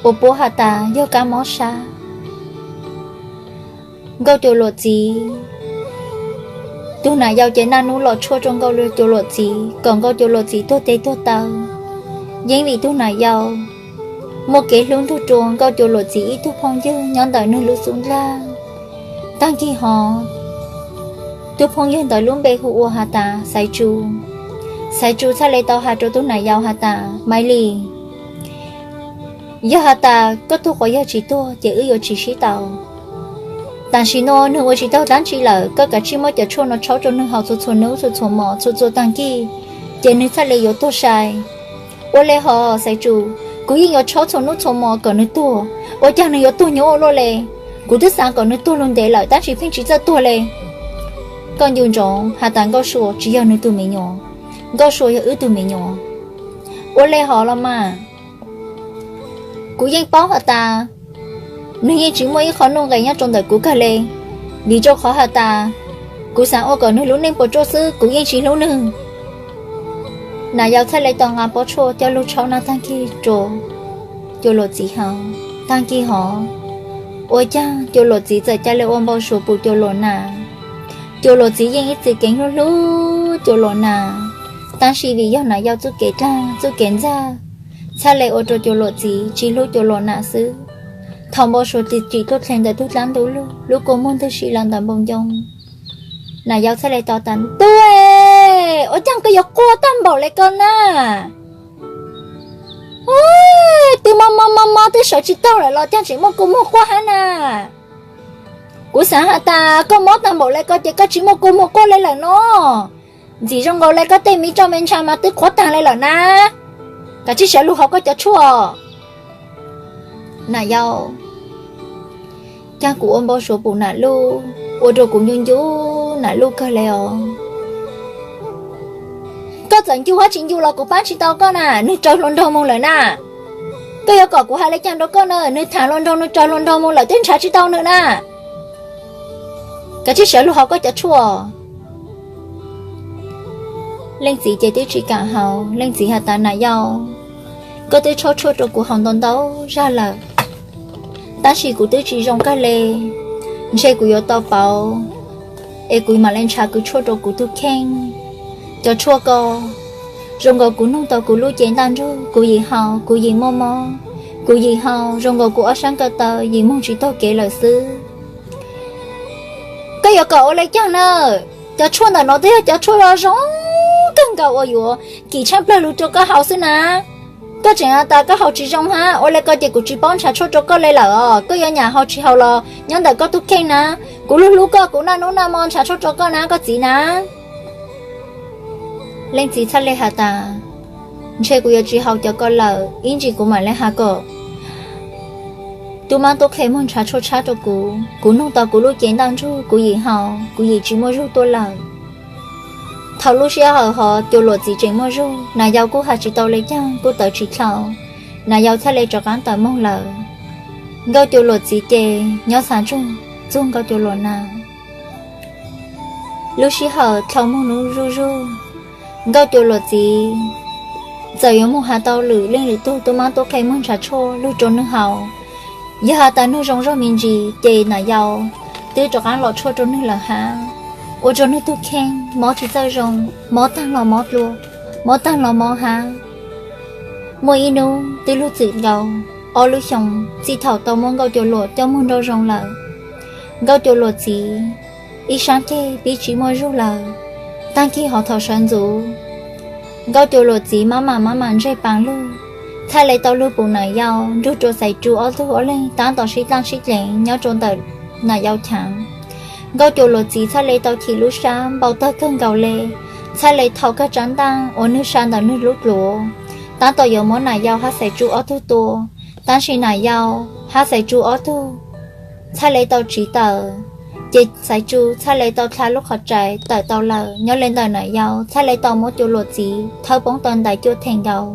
uas puab has tas yog kaab mob sab. Nkauj Cuas Luas txiv tug nam yau ces naj nub los tshuaj rua Nkauj Cuas Luas txiv kom Nkauj Cuas Luas txiv tuag tes tuag taw. Yeeb vim tug nam yau muaj kev hlub ntug rua Nkauj Cuas Luas txiv ib tug phooj ywg nyob ntawm nwg lub xub ndlag. Taag kig hov, tug phooj ywg ntawd lub npe hu ua has tas Xaiv Tsu. Xaiv Tsu txhaj le tau has rua tug nam yau has tas, Maiv Lis, yog has tas koj tug quas yawg tsis tuag ces wb yuav tsis sib tau. Tam sim no nwg ua tsis taug dlaab tsi lawm, koj kav tsij muab cov tshuaj no tshaub rua nwg haus txhua txhua nub txhua txhua mos txhua txhua taag kig, ces nwg txhaj le yuav tuag sai. Ua le hov Xaiv Tsu, kuv yeej yuav tshaub txhua nub txhua mos kom nwg tuag. Ua cas nws yuav tuag nyob ua luaj le? Kuv twb xav kom nws tuag lug ntev lawm tab sis pheej tsis txawj tuag le. Koj nco ntsoov has tas Nkauj Sua tsis yog nws tus me nyuam, Nkauj Sua yog wb tus me nyuam. Ua le hov los mas, kuv yeej paub has tas nws yeej tsis muaj ib qho nuj nqes nyob rau ntawm kuv kawg le, vim rau qhov has tas kuv xav ua kom nws lub neej puas tsuaj xwb, kuv yeej tsis hlub nws. Nas Yau txhaj le tau nqa pob tshuaj coj lug tshau naj taag kig rua Cua Luam txiv hau. Taag kig hov, ua caag Cua Luam txiv txawm ca le ua npau suav pum Cua Luam nas. Cua Luam txiv yeej ib txwm keev hlub hlub Cua Luam nas, tab sis vim yog Nas Yau txuj kev dlaag txuj kev ntxag, txhaj le ua rua Cua Luam txiv tsis hlub Cua Luam nas xwb. Thaum npau suav txim tsim tuaj dlheg ntawm tug dlaab ntub lug, lub kua muag ntwg si lawm ntawm npoo ncoo, Nas Yau txhaj le tau tas, Ntuj, ua caag koj yuav quaj taag npaum le ko na? Twb mob mob mob mob twb sawv tsis taug lawm los caag tseem muaj kua muag quaj hab na? Kuv xaav has tas koj mob taag npaum le ko ces koj tsis muaj kua muag quaj le lawm no. Ntxim zoo nkaus le koj tej me roj me ntsha mas twb qhuav taag le lawm na. Kav tsij sawv lug haus koj cov tshuaj. Nas Yau, caag kuv ua npau suav pum Nas Luj ua rua kuv ncu ncu Nas Luj kawg le os. Koj txawm ncu hab tsis ncu los kuv paab tsis tau koj na, nwg raws hluas nraug moog lawm na. Koj yuav kom kuv has le caag rua koj na? Nwg thaam hluas nraug, nwg raws hluas nraug moog lawm twb nrhav tsis tau nwg na. Kav tsij sawv lug haus koj cov tshuaj. Leej txiv ces twb tsis kaam haus, leej txiv has tas, Nas Yau, koj twb tshuab tshuaj rua kuv haus ntau ntau zag lawm, tab sis kuv twb tsis zoo kawg le. Ntshe kuv yuav tau pauv es kuv mam le nrhav kws tshuaj rua kuv tug kheej. Cov tshuaj ko zoo nkaus kuv nug tau kuv lub cev ntaj ntsug, kuv yim haus kuv yim muaj mob, kuv yim haus zoo nkaus kuv ob saab ko taw yim moog tsis taug kev lawm xwb. Koj yuav kom ua le caag na? Cov tshuaj ntawm no twb yog cov tshuaj zoo kawg nkaus uas yuav kim tshaaj plawg lug rua koj haus xwb na. Koj tseem has tas koj haus tsis zoo hab, ua le ko ces kuv tsis paub nrhav tshuaj rua koj le lawm os. Koj yuav nyam haus tsis haus los nyob ntawm koj tug kheej na. Kuv lug hlub koj, kuv naj nub naj mo nrhav tshuaj rua koj na koj txiv na. Leej txiv txhaj le has tas, Ntshe kuv yuav tsis haus cov ko lawm, ib ntsis kuv mam le has kom tub mab tub qhe muag nrhav tshuaj tshab rua kuv. Kuv nug tau kuv lub cev ntaj ntsug, kuv yim haus kuv yim tsis muaj zug tuaj lawm. Thaum lub sij hawm hov Cua Luam txiv tseem muaj zug, Nas Yau kuj has tsis tau le caag, kuj tawv tsis dlhau. Nas Yau txhaj le rov qaab tawm moog lawm. Nkauj Cua Luam txiv ces nyob xaav tsuj txug Nkauj Cua Luam nas. Lub sij hawm dlhau moog nub zuj zug, Nkauj Cua Luam txiv txawm yuav moog has tau lwm leej lwm tug tub mab tub qhe muag nrhav tshuaj lug rua nwg haus. Yog has tas nwg zoo zog me ntsis ces Nas Yau twb rov qaab lom tshuaj rua nwg lawm hab, ua rua nwg tug kheej mob tsis txawj zoo, mob taag los mob dlua, mob taag los mob hab. Muaj ib nub twb lug txwm nkaus ob lub xyoo, txij thaum tau muab Nkauj Cua Luam coj moog nrauj zoo lawm, Nkauj Cua Luam txiv ib saab ceg pib tsis muaj zug lawm. Taag kig hov thaum sawv ntxuv, Nkauj Cua Luam txiv mab mam mab mam ntseg paas lug, txhaj le tau lug pum Nas Yau nrug rua Xaiv Tsu ob tug ob leeg taab tom sib dlaaj sib dleev nyob rua ntawm Nas Yau chaav. Nkauj Cua Luam txiv txhaj le tau chim lub sab npau tawg kawg nkaus le, txhaj le thau kag tsaab ntaaj uas nwg sa ntawm nwg lub dluav, taab tom yuav muab Nas Yau hab Xaiv Tsu ob tug tua, tab sis Nas Yau hab Xaiv Tsu ob tug txhaj le tau tsiv tawm, ces Xaiv Tsu txhaj le tau dlha lub qhov rais tawm tau lawm. Nyob le ntawm Nas Yau txhaj le tau muab Cua Luam txiv thawb poob tau ntais cuaj theem nkaus.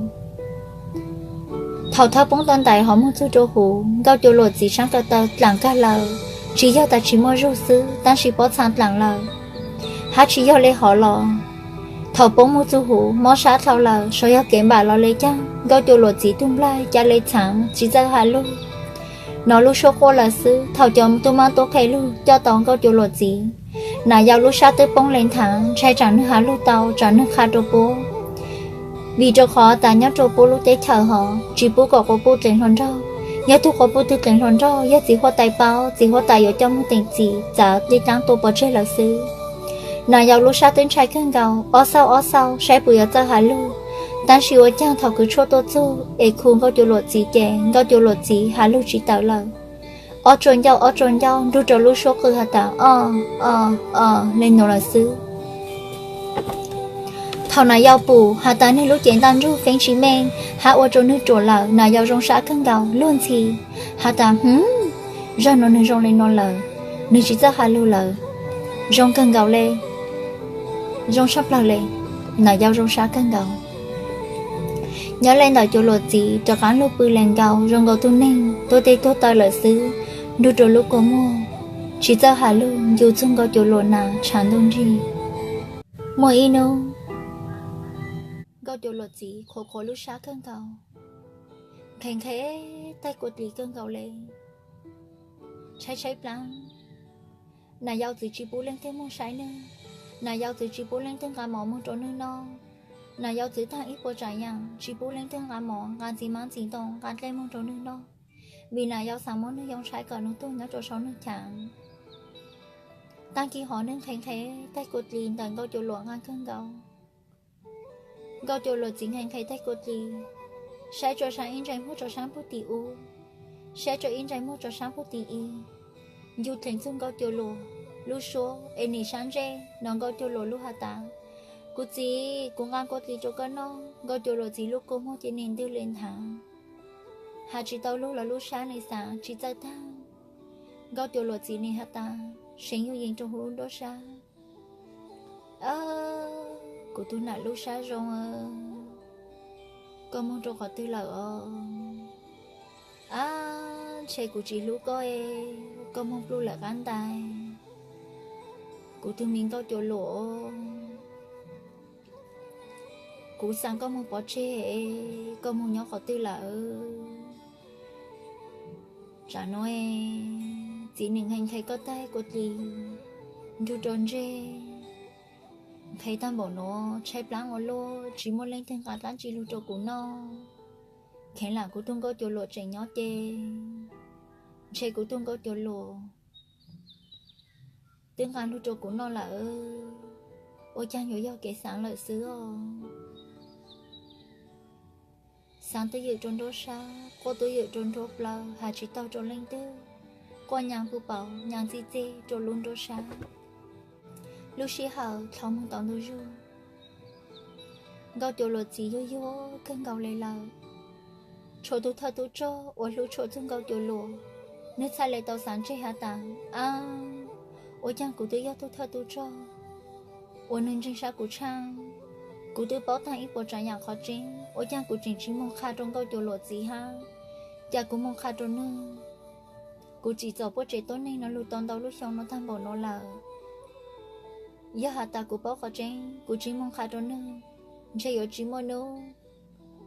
Thaum thawb poob tau ntais hov moog txug rua huv, Nkauj Cua Luam txiv saab ko taw dlaam kag lawm, tsis yog tas tsis muaj zug xwb, tab sis pob txha dlaam lawm. Hab tsis yog le hov los, thaum poob moog txug huv mob sab dlhau lawm, sav yog kev npam los le caag, Nkauj Cua Luam txiv tug nplaig ca le txhaav tsis txawj has lug, nov lub suab quaj lawm xwb. Thaum cov tub mab tub qhe lug coj tau Nkauj Cua Luam txiv, Nas Yau lub sab twb poob le nthav, ntshai tsaam nwg has lug tau, tsaam nwg qha rua puab. Vim rua qhov tas nyob rua puab lub teb chaws hov tsis pub kom quas puj dleev hluas nraug. Yog tug quas puj twg dleev hluas nraug, yog txiv huab tais paub, txiv huab tais yuav coj moog teem txim txav dlej dlaab tua pov tseg lawm xwb. Nas Yau lub sab twb ntshai kawg nkaus, ob xauj ob xauj saib puas yuav txawj has lug, tab sis ua caag thaum kws tshuaj tuaj txug es khu Nkauj Cua Luam txiv ces Nkauj Cua Luam txiv has lug tsis tawm lawm. Ob tsua ncauj ob tsua ncauj nrug rua lub suab qw has tas, Os, os, os, le nuav lawm xwb. Thaum Nas Yau pum has tas nwg lub cev ntaj ntsug feeb tsis meej hab ua rua nwg ruam lawm, Nas Yau zoo sab kawg nkaus, luag ntxhi Has tas, Hwv, zaj no nws zoo li no lawm, nws tsis txawj has lus lawm. Zoo kawg nkaus le, zoo tshaj plaws le, Nam Yau zoo sab kawg nkaus. Nyob li ntawm Cuas Luam txiv rov qab lug pw le nkaus zoo nkaus tug neeg tuag tes tuag taw lawm xwb, nrug rua lub kua muag, tsis txawj has lug, ncu txug Nkauj Cuas Luam nas tshav ntuj nrig. Muaj ib nub, Nkauj Cuas Luam txiv qhuav qhuav lub sab kawg nkaus, nqhes nqhes taig kua dlig kawg nkaus le, tshaib tshaib plaab. Nam Yau txiv tsis pub leej twg moog saib nwg, Nam Yau txiv tsis pub leej twg nqa mov moog rua nwg noj. Nam Yau txiv taag ib puas tsaam yaam tsis pub leej twg nqa mov, nqa ntxiv maab ntxiv ntoo, nqa dlej moog rua nwg noj, vim Nam Yau xaav muab nwg yoo tshaib kom nwg tuag nyob rua sau nwg chav. Taag kis hov nwg nqhes nqhes taig kua dlig ntawm Nkauj Cuas Luam nqaa kawg nkaus. Nkauj Cuas Luam txiv nqhes nqhes taig kua dlig, saib tso saab ib ntsais muag tso saab puag tim ub, saib tso ib ntsais muag tso saab puag tim ib, ncu dleeg txug Nkauj Cuas Luam lub suab es nim sab ntsej no Nkauj Cuas Luam lub has tas, Kuv txiv, kuv nqaa kua dlig rua koj noj. Nkauj Cuas Luam txiv lub kua muag ces nim ntwg le nthav, has tsis tau lug los lub sab nim xaav tsis txawj taag. Nkauj Cuas Luam txiv nim has tas, seev yuj yees rua huv lub nruab sab, Kuv tug nam lub sab zoo, koj moog rua qhov twg lawm os? Ab, ntshe kuv tsis hlub koj, koj moog pluj lawm qab ntais. Kuv tug me Nkauj Cuas Luam, kuv xaa koj moog pov tseg, koj moog nyob qhov twg lawm? Tsam nuav txiv nim nqhes nqhes koj taig kua dlig nrug rua ntsej, nqhes taag npaum nuav tshaib plaab ua luaj, tsis muaj leej twg nqa dlaab tsi lug rua kuv noj. Kheev lam kuv tug Nkauj Cuas Luam tseem nyob ces, ntshe kuv tug Nkauj Cuas Luam twb nqa lug rua kuv noj lawm, ua caag yuav yog kev xaav lawm xwb os. Xaav twb ywm rua nruab sab, quaj twb ywm rua nruab plawv, has tsis tau rua leej twg, quaj nyaag pug pauv nyaag txij txeg rua lub nruab sab. Lub sij hawm dlhau moog tau ntu zug, Nkauj Cuas Luam txiv yug yug kawg nkaus le lawm. Tshuav tug thawj tub rog uas hlub tshua txug Nkauj Cuas Luam, nwg txhaj le tau xaav tseg has tas, Ab, ua caag kuv twb yog tug thawj tub rog uas nwg ntseeg sab kuv tshaaj, kuv twb paub taag ib puas tsav yaam qhov tseeb, ua caag kuv tseem tsis moog qha rua Nkauj Cuas Luam txiv hab? Ca kuv moog qha rua nwg, kuv tsim txom puab tsev tuab neeg nuav lug tau ntau lub xyoo nuav taag npaum nuav lawm. Yog has tas kuv paub qhov tseeb kuv tsis moog qha rua nwg, ntshe yuav tsis muaj nub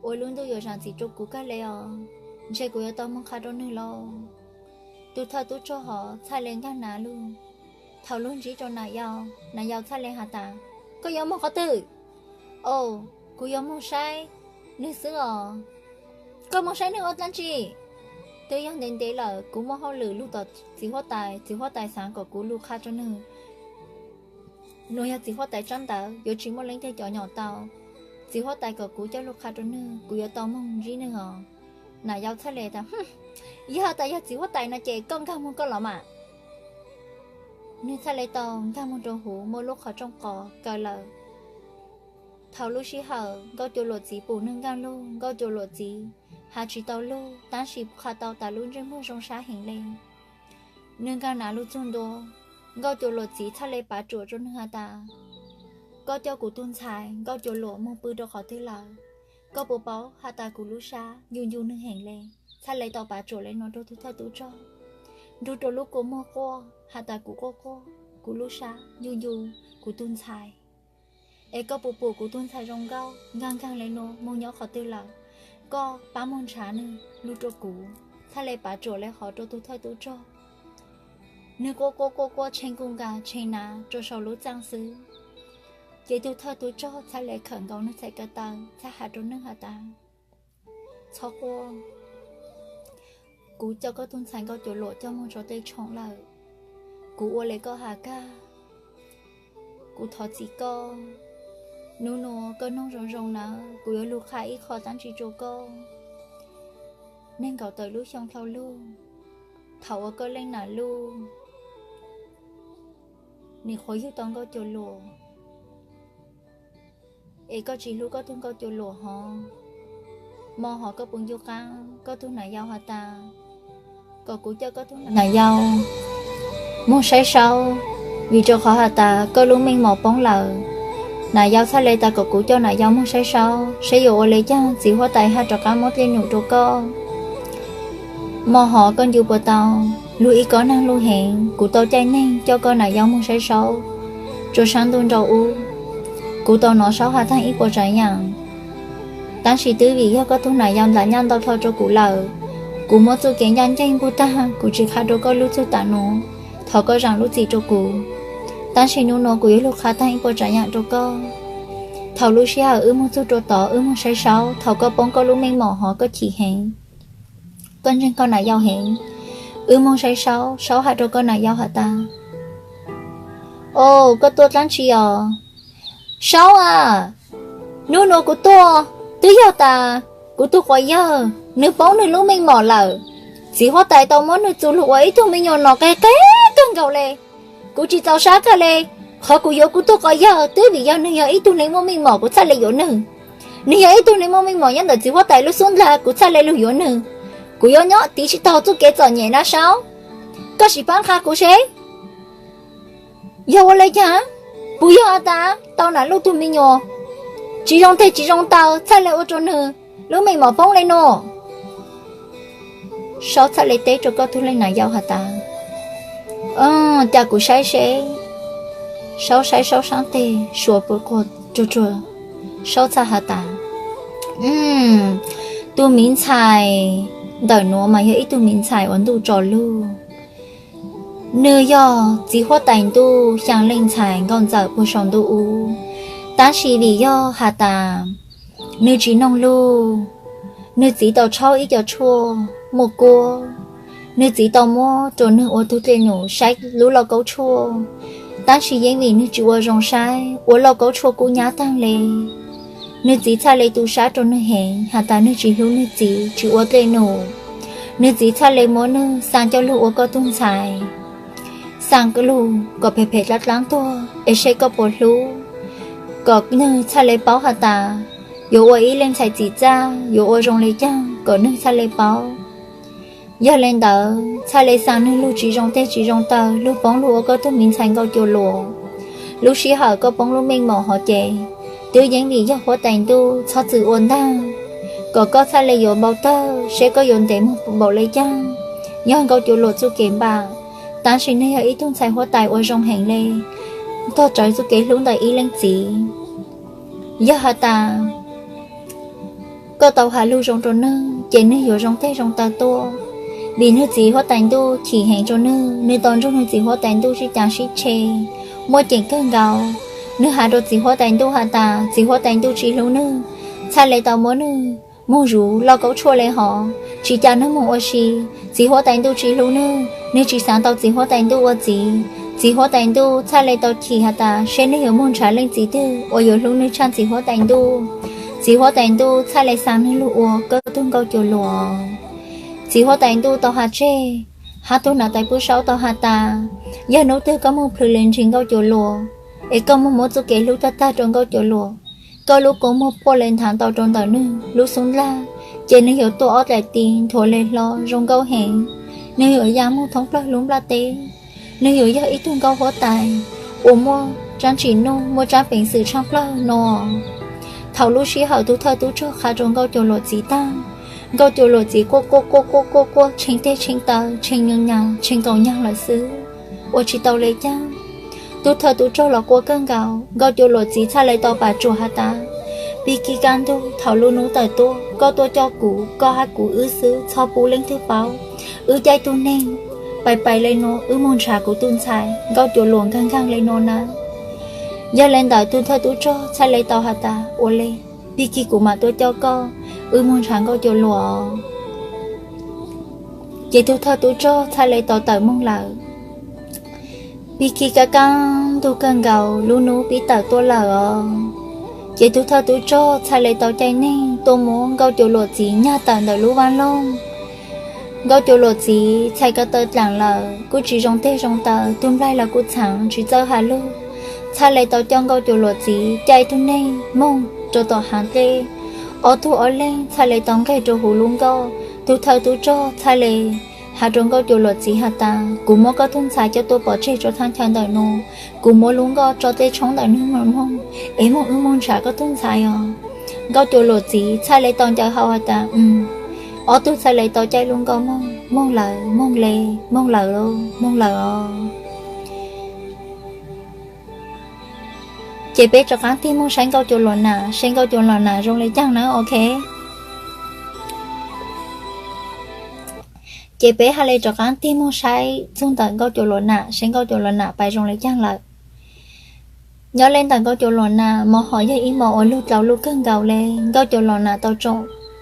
uas lub ntuj yuav zaam txim rua kuv kawg le os. Ntshe kuv yuav tau moog qha rua nwg lauj. Tug thawj tub rog hov txhaj le nkaag nav lug, thaus lug ntsib rua Nam Yau, Nam Yau txhaj le has tas, Koj yuav moog qhov twg? Au, kuv yuav moog saib nwg xwb os. Koj moog saib nwg ua dlaab tsi? Twb yog ntev ntev lawm kuv muaj hauj lwm lug tom txiv huab tais, txiv huab tais xaav kom kuv lug qha rua nwg. Nuav yog txiv huab tais tsab ntawv, yuav tsis muaj leej twg cov nyom tau. Txiv huab tais kom kuv coj lug qha rua nwg, kuv yuav tau moog ntsib nwg os. Nam Yau txhaj le tas, Yog tas yog txiv huab tais no ces koj nkaag moog koj los mas. Nwg txhaj le tau nkaag moog rua huv muaj lub qhov rooj qos kaw lawm. Thaus lub sij hawm Nkauj Cuas Luam txiv pum nwg nkaag lug, Nkauj Cuas Luam txiv has tsis tau lug tab sis qha tau tas lub ntsej muag zoo sab heev le. Nwg nkaag nav lug txug ntua, Nkauj Cuas Luam txiv txhaj le pav tsuam rua nwg has tas, Koj coj kuv tug ntxhais Nkauj Cuas Luam moog pw rua qhov twg lawm? Koj puas paub has tas kuv lub sab ncu ncu nwg heev le? Txhaj le tau pav tsuam le nuav rua tug thawj tub rog, nrug rua lub kua muag quaj has tas kuv quaj quaj, kuv lub sab ncu ncu kuv tug ntxhais. Es koj puas pum kuv tug ntxhais zoo nkauj nkaag nkaag le nuav moog nyob qhov twg lawm? Koj pab moog nrhav nwg lug rua kuv. Txhaj le pav tsuam le hov rua tug thawj tub rog. Nwg quaj quaj quaj quaj tshee kuj nkaag tshee nav rua sau lub txaaj xwb. Ces tug thawj tub rog txhaj le khawm nkaus nwg txhais ko taw txhaj has rua nwg has tas, Txhob quaj, kuv coj koj tug ntxhais Nkauj Cuas Luam coj moog rua tej tshoom lawm. Kuv ua le koj has kag, kuv thov txim koj. Nub nuav koj noog zoo zoo nawb, kuv yuav lug qha ib qho dlaab tsi rua koj. Neeg nkaum tawm lub xyoo dlhau lug, thaus uas koj leej nam luj nim qhuav yug tau Nkauj Cuas Luam, es koj tsis hlub koj tug Nkauj Cuas Luam hov. Mo hov koj puas ncu qaab koj tug nam yau has tas kom kuv coj koj tug nam yau moog saib saub, vim rua qhov has tas koj lub meej mom poob lawm. Nam yau txhaj le tas kom kuv coj nam yau moog saib saub seb yuav ua le caag txiv huab tais haj rov qab muab dlej num rua koj mog. Hov koj ncu puas tau? Lug ib kob naag lug heev, kuv tau caij neeg coj koj nam yau moog saib saub rua saab ntuj nrau ub. Kuv tau nov saub has taag ib puas tsaav yaam, tab sis twb vim yog koj tug nam yau ntaam nyaj ntau dlhau rua kuv lawm. Kuv muab txuj kev ncaj nceeg puag taag, kuv tsi qha rua koj lub txug tam nuav. Thov koj zaam lub txim rua kuv, tab sis nub nuav kuv yuav lug qha taag ib puas tsaav yaam rua koj. Thaus lub sij hawm wb moog txug rua tod wb moog saib saub, thaus koj poob koj lub meej mom hov koj chim heev, koj ntseeg koj nam yau heev, wb moog saib saub, saub has rua koj nam yau has tas, O, koj tuaj dlaab tsi os? Saub a, nub nuav kuv tuaj twb yog tas kuv tug quas yawg nwg poob nwg lub meej mom lawm. Txiv huab tais tau muab nwg txu lug ua ib tug me nyuam nom qe qe kawg nkaus le. Kuv tsi txaus sab kawg le. Qhov kuv yuav kuv tug quas yawg twb vim yog nwg yog ib tug neeg muaj meej mom kuv txhaj le yuav nwg. Nwg yog ib tug neeg muaj meej mom nyob ntawm txiv huab tais lub xub ndlag kuv txhaj le lug yuav nwg. Kuv yuav nyob tiv tsi taug txuj kev txom nyem na saub. Koj sim paab qha kuv seb yog ua le caag? Puas yog has tas tau nam luj tug me nyuam tsi zoo teg tsi zoo taw txhaj le ua rua nwg lub meej mom poob le nuav? Saub txhaj le teb rua koj tug leej nam yau has tas, Cas kuv saib seb. Saub saib saub saab teg suav puv quas rua rua, saub txhaj has tas, Tug miv ntxhais ntawm nuav mas yog ib tug miv ntxhais uas ntuj tso lug. Nwg yog txiv huab tais ntuj xyaa leej ntxhais nkauj ntxawm puag saum ntuj ub, tab sis vim yog has tas nwg tsi noog luj, nwg txiv tau tshaub ib co tshuaj muaj kuab, nwg txiv tau muab rua nwg ua tug dlej num saib lub lauj kaub tshuaj, tab sis yeeb vim nwg tsi ua zoo saib ua lauj kaub tshuaj kub nyab taag le. Nwg txiv txhaj le tu sab rua nwg heev has tas nwg tsi hlub nwg txiv tsi ua dlej num. Nwg txiv txhaj le muab nwg xaa coj lug ua koj tug ntxhais, xaa lug kom phem phem dlaab dlaab tuag es seb koj puas hlub, kom nwg txhaj le paub has tas yuav ua ib leej ntxhais txim txaj yuav ua zoo le caag kom nwg txhaj le paub. Yog le ntawd txhaj le xaa nwg lug tsi zoo teg tsi zoo taw lug poob lug ua koj tug miv ntxhais Nkauj Cua Luam. Lub sij hawm koj poob lub meej mom hov ces twb yeeb vim yog huab tais ntuj txhob txwm ua ntaag, kom koj txhaj le yuav npau tawg seb koj yuav ntev moog npaum le caag. Yog Nkauj Cua Luam txuj kev npaam, tab sis nwg yog ib tug ntxhais huab tais ua zoo heev le, tog tsawv txuj kev hlub ntawm ib leej txiv. Yog has tas koj tau has lug zoo rua nwg ces nwg yuav zoo teg zoo taw tuaj, vim nwg txiv huab tais ntuj chim heev rua nwg, nwg tau nrug nwg txiv huab tais ntuj sib caav sib tshe muaj ceem kawg nkaus. Nwg has rua txiv huab tais ntuj has tas txiv huab tais ntuj tsi hlub nwg, txhaj le tau muab nwg moog zuv lauj kaub tshuaj le hov, tsi ca nwg moog ua si. Txiv huab tais ntuj tsi hlub nwg, nwg tsi xaav tau txiv huab tais ntuj ua txiv. Txiv huab tais ntuj txhaj le tau chim has tas seb nwg yuav moog nrhav leej txiv twg uas yuav hlub nwg tshaaj txiv huab tais ntuj. Txiv huab tais ntuj txhaj le xaa nwg lug ua koj tug Nkauj Cua Luam. Txiv huab tais ntuj tau has tseg, hab tug nam tais Pub Saub tau has tas, yog nub twg koj moog plhws le nrug Nkauj Cua Luam, es koj moog muab txuj kev hlub tag tag rua Nkauj Cua Luam, koj lub kua muag puaj le nthav ntau rua ntawm nwg lub xub ndlag, ces nwg yuav tuaj ob dlaim ti nthuav le hlo zoo nkauj heev. Nwg yuav ya moog thoob plawg lub nplaj teb. Nwg yuav yog ib tug nkauj huab tais uas muaj tsaab tsim nuj muaj tsaab peev xwm tshaaj plawg no. Thaus lub sij hawm tug thawj tub rog qha rua Nkauj Cua Luam txiv taag, Nkauj Cua Luam txiv quaj quaj quaj quaj quaj quaj tshee teg tshee taw tshee nyaag nyaag tshee nkaus nyaag lawm xwb, ua tsi tau le caag. Tug thawj tub rog los quaj kawg nkaus, Nkauj Cua Luam txiv txhaj le tau pam tsuam has tas, Pig kig kaj ntug, thaus lub nub tawm tuaj koj tuaj coj kuv, koj hab kuv wb xwb txhob pub leej twg paub. Wb caij tug neeg pais pais le nuav, wb moog nrhav kuv tug ntxhais Nkauj Cua Luam nkaag nkaag le nuav nawb. Yog le ntawd tug thawj tub rog txhaj le tau has tas, Ua le, pig kig kuv mam tuaj coj koj, wb moog nrhav Nkauj Cua Luam. Ces tug thawj tub rog txhaj le tau tawm moog lawm. Pig kig kaj kaj ntug kawg nkaus, lub nub pib tawm tuaj lawm os. Ces tug thawj tub rog txhaj le tau caij neeg tuaj muab Nkauj Cua Luam txiv nyag tawm ntawm lub vaaj loog. Nkauj Cua Luam txiv txhais ko taw dlaam lawm, kuj tsis zoo teg zoo taw, tug nplaig los kuj txheev tsis txawj has lug. Txhaj le tau coj Nkauj Cua Luam txiv caij tug neeg moog rua tom haav dlej. Ob tug ob leeg txhaj le tau nqeg rua huv lub nkoj, tug thawj tub rog txhaj le has rau Nkauj Cuas Luam txiv has tas, kuv muab koj tug ntxhais coj tuaj pov tseg rau thaj chaw ntawm no, kuv muab lub nkoj tso tej tshoob ntawm nws moog es moog wb moog nrhav koj tug ntxhais os. Nkauj Cuas Luam txiv txhaj le tau ncaws hau has tas, ob tug txhaj le tau caij lub nkoj moog, moog lawm, moog le, moog lawm, moog lawm os. Ces peb rov qaab tig moog saib Nkauj Cuas Luam nam, saib Nkauj Cuas Luam nam zoo le caag na, ok. Ces peb ha le rov qaab tig moog saib txug ntawm Nkauj Cuas Luam nam, saib Nkauj Cuas Luam nam pais zoo le caag lawm. Nyob le ntawm Nkauj Cuas Luam nam, mo hom yog ib mo uas lug dlau luj kawg nkaus le. Nkauj Cuas Luam nam tau tsaum,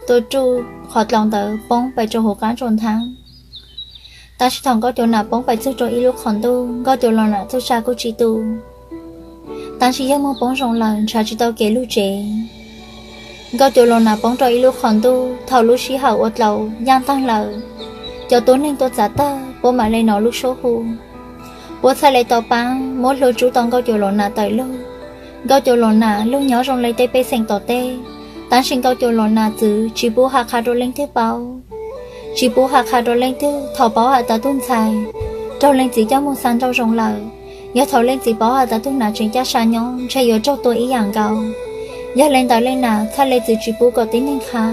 tau ruj qhov dlau ntawd poob pais rau huv qaab tsaus nthaab. Tab sis thaum Nkauj Cuas nam poob pais txug rau ib lub qhov ntuj, Nkauj Cuas Luam nam txuj sa kuj tsi tu, tab sis yog moog poob zoo lawm nrhav tsi tau kev lug tsev. Nkauj Cuas Luam nam poob rau ib lub qhov ntuj, thaum lub sij hawm ua dlau yaaj taag lawm, cov tuab neeg tuaj txav tawg, puab mam le nov lub suab hu. Puab txhaj le tau paab muab hlua tsub tau Nkauj Cuas Luam nam tawm lug. Nkauj Cuas Luam nam lug nyob zoo le tej pej xeem tom teb, tab sis Nkauj Cuas Luam nam txwv tsi pub has qha rau leej twg paub, tsi pub has qha rau leej twg. Thaum paub has tas tug ntxhais raug leej txiv coj moog xa nrauj zoo lawm, yog thaum leej txiv paub has tas tug nam tseem caj sa nyob ntshe yuav raug tua ib yaam nkaus. Yog le ntawd leej nam txhaj le txwv tsi pub kom tib neeg qha,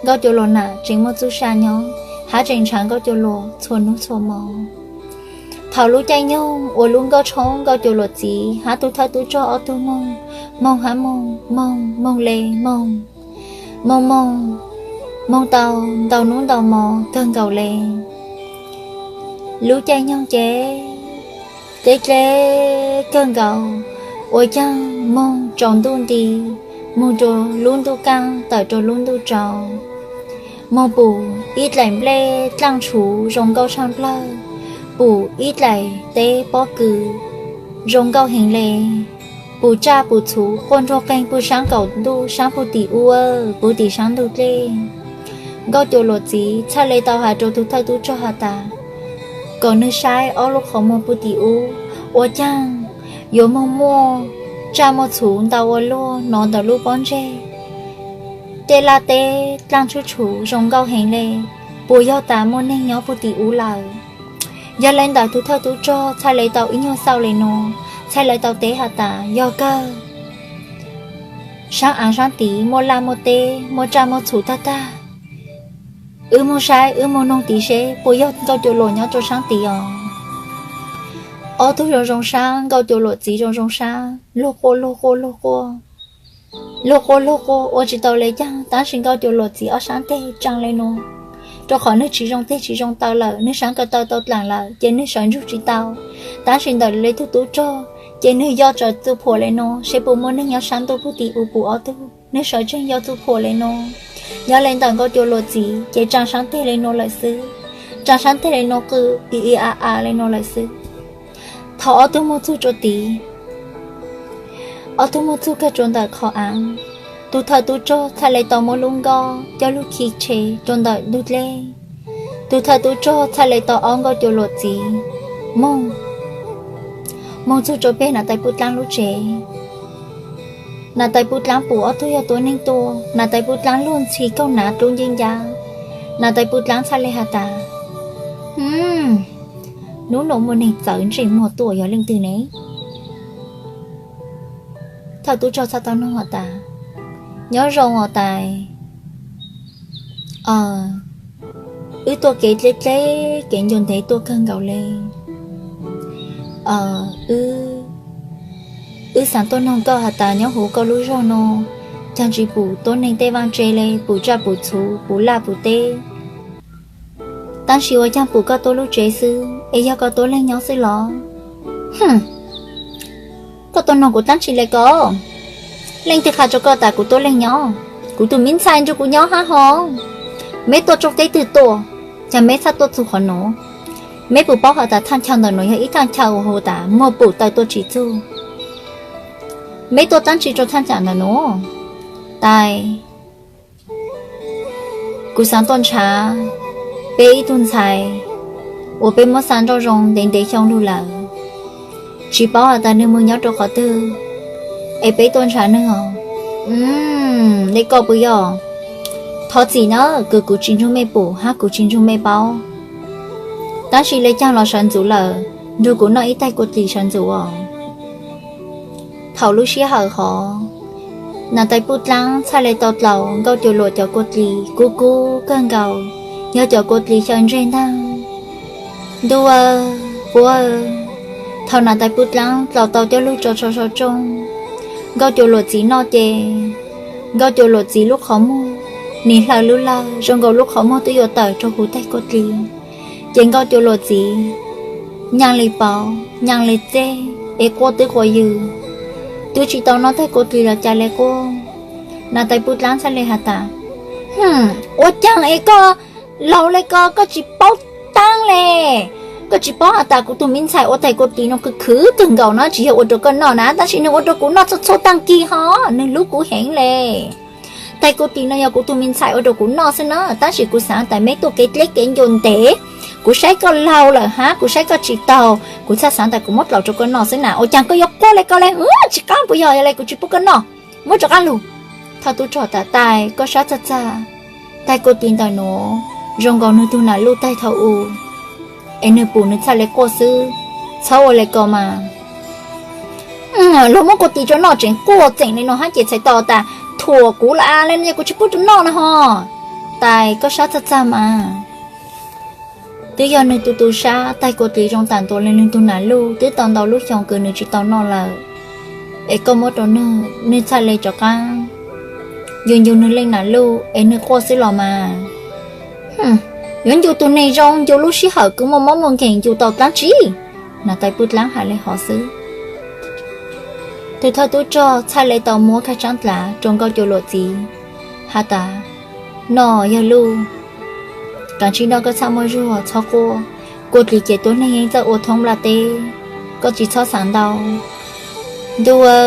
Nkauj Cuas Luam nam tseem muaj txuj sa nyob, hab tseem nrhav Nkauj Cuas Luam txhua nub txhua mo. Thaum lub caij nyoog uas lub nkoj tshoob Nkauj Cuas Luam txiv hab tug thawj tub rog ob tug moog, moog hab moog, moog, moog le moog, moog moog, moog tau ntau nub ntau mo kawg nkaus le. Lub caij nyoog ces deb deb kawg nkaus, ua caag moog tsaus ntuj nti, moog rua lub ntuj kaaj tawm rua lub ntuj tsaus, moog pum ib dlaim nplej dlaaj tshuv zoo nkauj tshaaj plawg, pum ib dlaim teb pob kws zoo nkauj heev le, pum tsaj pum txhuv quaj nruag qeeg pug saab kaum ntuj saab pug tim ub, pug tim saab ntug dlej. Nkauj Cuas Luam txiv txhaj le tau has rua tug thawj tub rog has tas, kom nwg saib ob lub qhov muag pug tim ub, ua caag yuav moog muaj tsaj muaj txhuv ntau ua luaj nov ntawm lub pob ntseg. Tej laj teb dlaaj tshwb tshuv zoo nkauj heev le, puas yog tas muaj neeg nyob pug tim ub lawm? Yog le ntawd tug thawj tub rog txhaj le tau ib nyuag xauj le nuav, txhaj le tau teb has tas, yog kawg. Saab aav saab tid muaj laj muaj teb, muaj tsaj muaj txhuv tag tag. Wb moog saib, wb moog noog tid seb puas yog Nkauj Cuas Luam nyob rua saab tid os. Ob tug zoo zoo saab, Nkauj Cuas Luam txiv zoo zoo saab, luag quaj luag quaj luag quaj, luag quaj luag quaj ua tsis tau le caag, tab sis Nkauj Cuas Luam txiv ob saab teg tsaa le nuav, rua qhov nwg tsis zoo teg tsis zoo taw lawm, nwg saab ko taw tau dlaam lawm ces nwg sawv ntsug tsis tau. Tab sis ntawm le tug tub rog ces nwg yog tsawv txuj phuam le nuav, seb puas muaj neeg nyob saab ntuj pug tim ub pum ob tug, nwg sawv tseeg yog txuj phuam le nuav. Yog le ntawm Nkauj Cuas Luam txiv ces tsaa saab teg le nuav lawm xwb, tsaa saab teg le nuav qw i i a a le nuav lawm xwb. Thaum ob tug moog txug rua tid, ob tug moog txug kag rua ntawm qhov aav, tug thawj tub rog txhaj le tau muab lub nkoj coj lug khi tshe rua ntawm ntug dlej. Tug thawj tub rog txhaj le tau ob Nkauj Cuas Luam txiv moog, moog txug rua peg Nam Tais Puj Dlaab lub tsev. Nam Tais Puj Dlaab pum ob tug yog tuab neeg tuaj, Nam Tais Puj Dlaab luag ntxhi kaug nav dlub nceeb ncab. Nam Tais Puj Dlaab txhaj le has tas, hnub nuav muaj neeg txawv ntsej muag tuaj yog leej twg ne? Thawj tub rog txhaj tau noog has tas, nyob zoo os tais. Wb tuaj kev dleb dleb kev ncua ntev tuaj kawg nkaus le. Wb, wb xaav tuaj noog koj has tas nyob huv koj lub zog nuav, caag tsis pum tuab neeg tej vaaj tse le, pum tsaj pum txhuv, pum laj pum teb, tab sis ua caag pum koj tuab lub tsev xwb, es yog koj tuab leeg nyob xwb los? Koj tuaj noog kuv dlaab tsi le ko? Leej twg qha rua koj tas kuv tuab leeg nyob? Kuv tus miv ntxhais nrug kuv nyob hab ho. Meb tuaj tsaug teb twg tuaj, caag meb txhaj tuaj txug qhov nuav? Meb puas paub has tas thaaj chaw ntawm nuav yog ib thaaj chaw uas hu tas muag pum taw tuaj tsis txug? Meb tuaj dlaab tsi rua thaaj chaw ntawm nuav? Tais, kuv xaav tuaj nrhav peb ib tug ntxhais uas peb muab xa nrauj zoo ntev ntev xyoo lug lawm, tsis paub has tas nwg moog nyob rua qhov twg, es peb tuaj nrhav nwg os. Le koj puas yog? Thov txim na, kws kuv tsis nrug mej pum hab kuv tsis nrug mej paub. Tab sis le caag los sawv ntxuv lawm, nrug kuv noj ib taig kua txis sawv ntxuv os. Thaum lub sij hawm hov, Nas Tais Puj Dlaab txhaj le tau dlaus Nkauj Cuas Luam cov kua txis kub kub kawg nkaus, yog cov kua txis xyaw ntseg ntag. Ntuj aw, puab aw, thaum Nas Tais Puj Dlaab dlaus tau coj lug tso sau sau tsoo, Nkauj Cuas Luam txiv noj ces Nkauj Cuas Luam txiv lub qhov muag nim hlaws lub lawg zoo nkaus lub qhov muag twb yuav tawm rua huv taig kua txis. Ces Nkauj Cuas Luam txiv nyaam le pauv nyaam le txeg es quaj twb quas yws, twb tsis tau noj taig kua txis los cas le quaj. Nas Tais Puj Dlaab txhaj le has tas, Ua caag es koj laug le ko koj tsis paub taab le? Koj tsis paub has tas kuv tug me ntxhais ua taig kua txis nuav khwv khwv twg nkaus na, tsis yog ua rua koj noj na, tab sis nwg ua rua kuv noj txhua txhua taag kig hov, nwg hlub kuv heev le. Taig kua txis no yog kuv tug me ntxhais ua rua kuv noj xwb na, tab sis kuv xaav tas meb tuaj kev dleb kev ncua ntev, kuv saib koj laug lawm hab kuv saib koj tsis taug, kuv txhaj xaav tas kuv muab dlaus rua koj noj xwb na. Ua caag koj yuav quaj le ko le? Tsis qaab puas yog? Yog le kuv tsis pub koj noj, muab rov qaab lug. Thawj tub rog tas, Tais, koj sab txag txag, taig kua txis ntawm nuav zoo nkaus nwg tug nam luj taig thaum u, es nwg pum nwg txhaj le quaj xwb, txhob ua le ko mas. Luag muab kua txis rua noj tseem quaj txeem le nuav hab ces txhais tau tas thuam kuv lawm le no, kuv tsis pub rua noj na ho. Tais, koj sab txag txag mas. Twb yog nwg tu tu sab taig kua txis zoo tam ntua le nwg tug nam luj twb tau ntau lub xyoo kws nwg tsis tau noj lawm, es koj muab rua nwg, nwg txhaj le rov qaab yug ncu nwg leej nam luj es nwg quaj xwb los mas. Yuav ncu tug neeg zoo ncu lub sij hawm kws muaj mob muaj nkeeg ncu tau dlaab tsi? Nas Tais Puj Dlaab has le hov xwb. Tug thawj tub rog txhaj le tau muab khaj tsaab dlav rua Nkauj Cuas Luam txiv has tas, Noj yawg luj, kav tsij noj koj txhaj muaj zug, txhob quaj. Kua txis ces tuab neeg yeej txawj ua thoob nplaj teb, koj tsis txhob xaav ntau. Ntuj aw,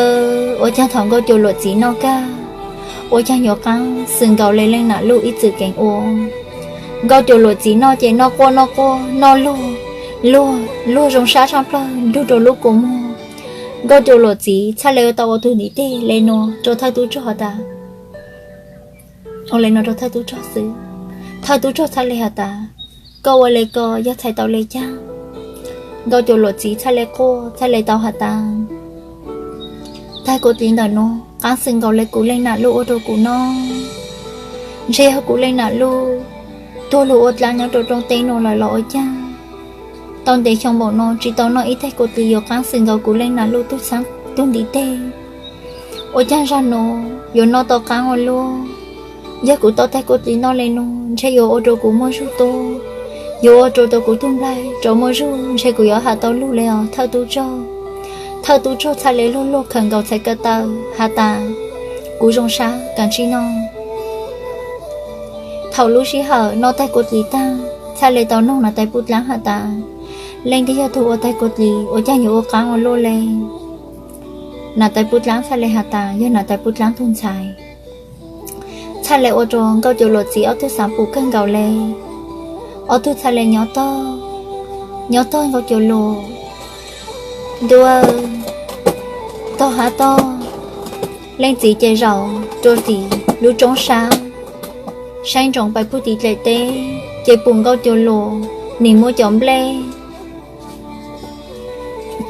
ua caag thaum Nkauj Cuas Luam txiv noj kag, ua caag yuav qaab xwm nkaus le leej nam luj ib txwm keev ua. Nkauj Cuas Luam txiv noj ces noj quaj noj quaj noj luag, luag, luag zoo sab tshaj plawg nrug rua lub kua muag. Nkauj Cuas Luam txiv txhaj le tau ua tug ntiv teg le nuav rua thawj tub rog has tas, ua le nuav rua thawj tub rog xwb. Thawj tub rog txhaj le has tas, Koj ua le ko yog txhais tau le caag? Nkauj Cuas Luam txiv txhaj le quaj txhaj le tau has tas, Taig kua txis ntawm nuav qaab xwm nkaus le kuv leej nam luj ua rua kuv noj. Ntshe yog kuv leej nam luj tuag lug ua dlaab nyob rua rooj teb nuav lawm los ua caag, tau ntev xyoo npaum no tsis tau noj ib taig kua txis yuav qaab xwm nkaus kuv leej nam luj tug xaav tug ntiv teg. Ua caag zag nuav yuav noj tau qaab ua luaj? Yog kuv tau taig kua txis noj le nuav ntshe yuav ua rua kuv muaj zug tuaj, yuav ua rua tau kuv tug nplaig rov muaj zug, ntshe kuv yuav has tau lug le os thawj tub rog. Thawj tub rog txhaj le luag luag khawm nkaus txhais ko taw has tas, Kuv zoo sab, kav tsij noj. Thaum lub sij hawm noj taig kua txis taag, txhaj le tau noog Nas Tais Puj Dlaab has tas, Leej twg yog tug ua taig kua txis, ua caag yuav ua qaab ua luaj le? Nas Tais Puj Dlaab txhaj le has tas, Yog Nas Tais Puj Dlaab tug ntxhais. Txhaj le ua rua Nkauj Cuas Luam txiv ob tug xaav pum kawg nkaus le. Ob tug txhaj le nyob tog, nyob tog Nkauj Cuas Luam. Ntuj, tog hab tog, leej txiv ces zaum rua txiv lub roob sab, saib ntsoov pais puag tim dlaim teb, ces pum Nkauj Cuas Luam nim muab cov nplej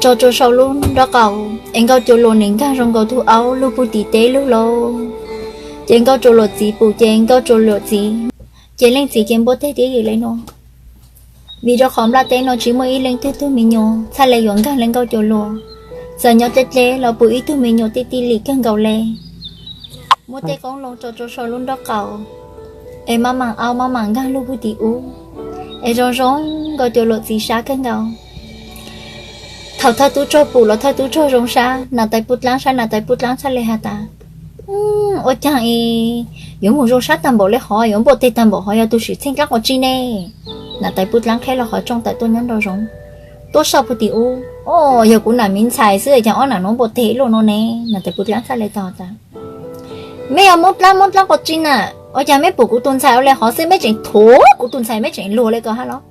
tso rua sau lub nraub qaum, es Nkauj Cuas Luam nim nkaag zoo nkaus tug aub lug puag tim teb lug lauj. Ces Nkauj Cuas Luam txiv pum ces Nkauj Cuas Luam txiv, ces leej txiv ces npuaj teg tib ywm le nuav. Vim rua qhov nplaj teb no tsis muaj ib leej twg tug me nyuam txhaj le yuav nkaag le Nkauj Cuas Luam. Txawm nyob dleb dleb los pum ib tug me nyuam tij tij lim kawg nkaus le. Muab tej qoob loo tso rua sau lub nraub qaum, es maj mam aub maj mam nkaag lug puag tim ub, es zoo zoo Nkauj Cuas Luam txiv sab kawg nkaus. Thaum thawj tub rog pum los thawj tub rog zoo sab, Nas Tais Puj Dlaab saib Nas Tais Puj Dlaab txhaj le has tas, Ua caag es yuav moog zoo sab taag npaum le hov, yuav npuaj teg taag npaum hov, yog tug sim txheej dlaab quas tsi ne? Nas Tais Puj Dlaab qheb los qhov rooj tawm tuaj nyob nraum zoov, tuaj soj puag tim ub. O, yog kuv nam miv ntxhais xwb, caag ob nam nuav npuaj teg ib luaj nuav ne? Nas Tais Puj Dlaab txhaj le tau tas, Meb yog Moob Dlaab, Moob Dlaab quas tsi na? Ua caag meb pum kuv tug ntxhais ua le hov xwb meb tseem thuam kuv tug ntxhais, meb tseem luag le ko hab los?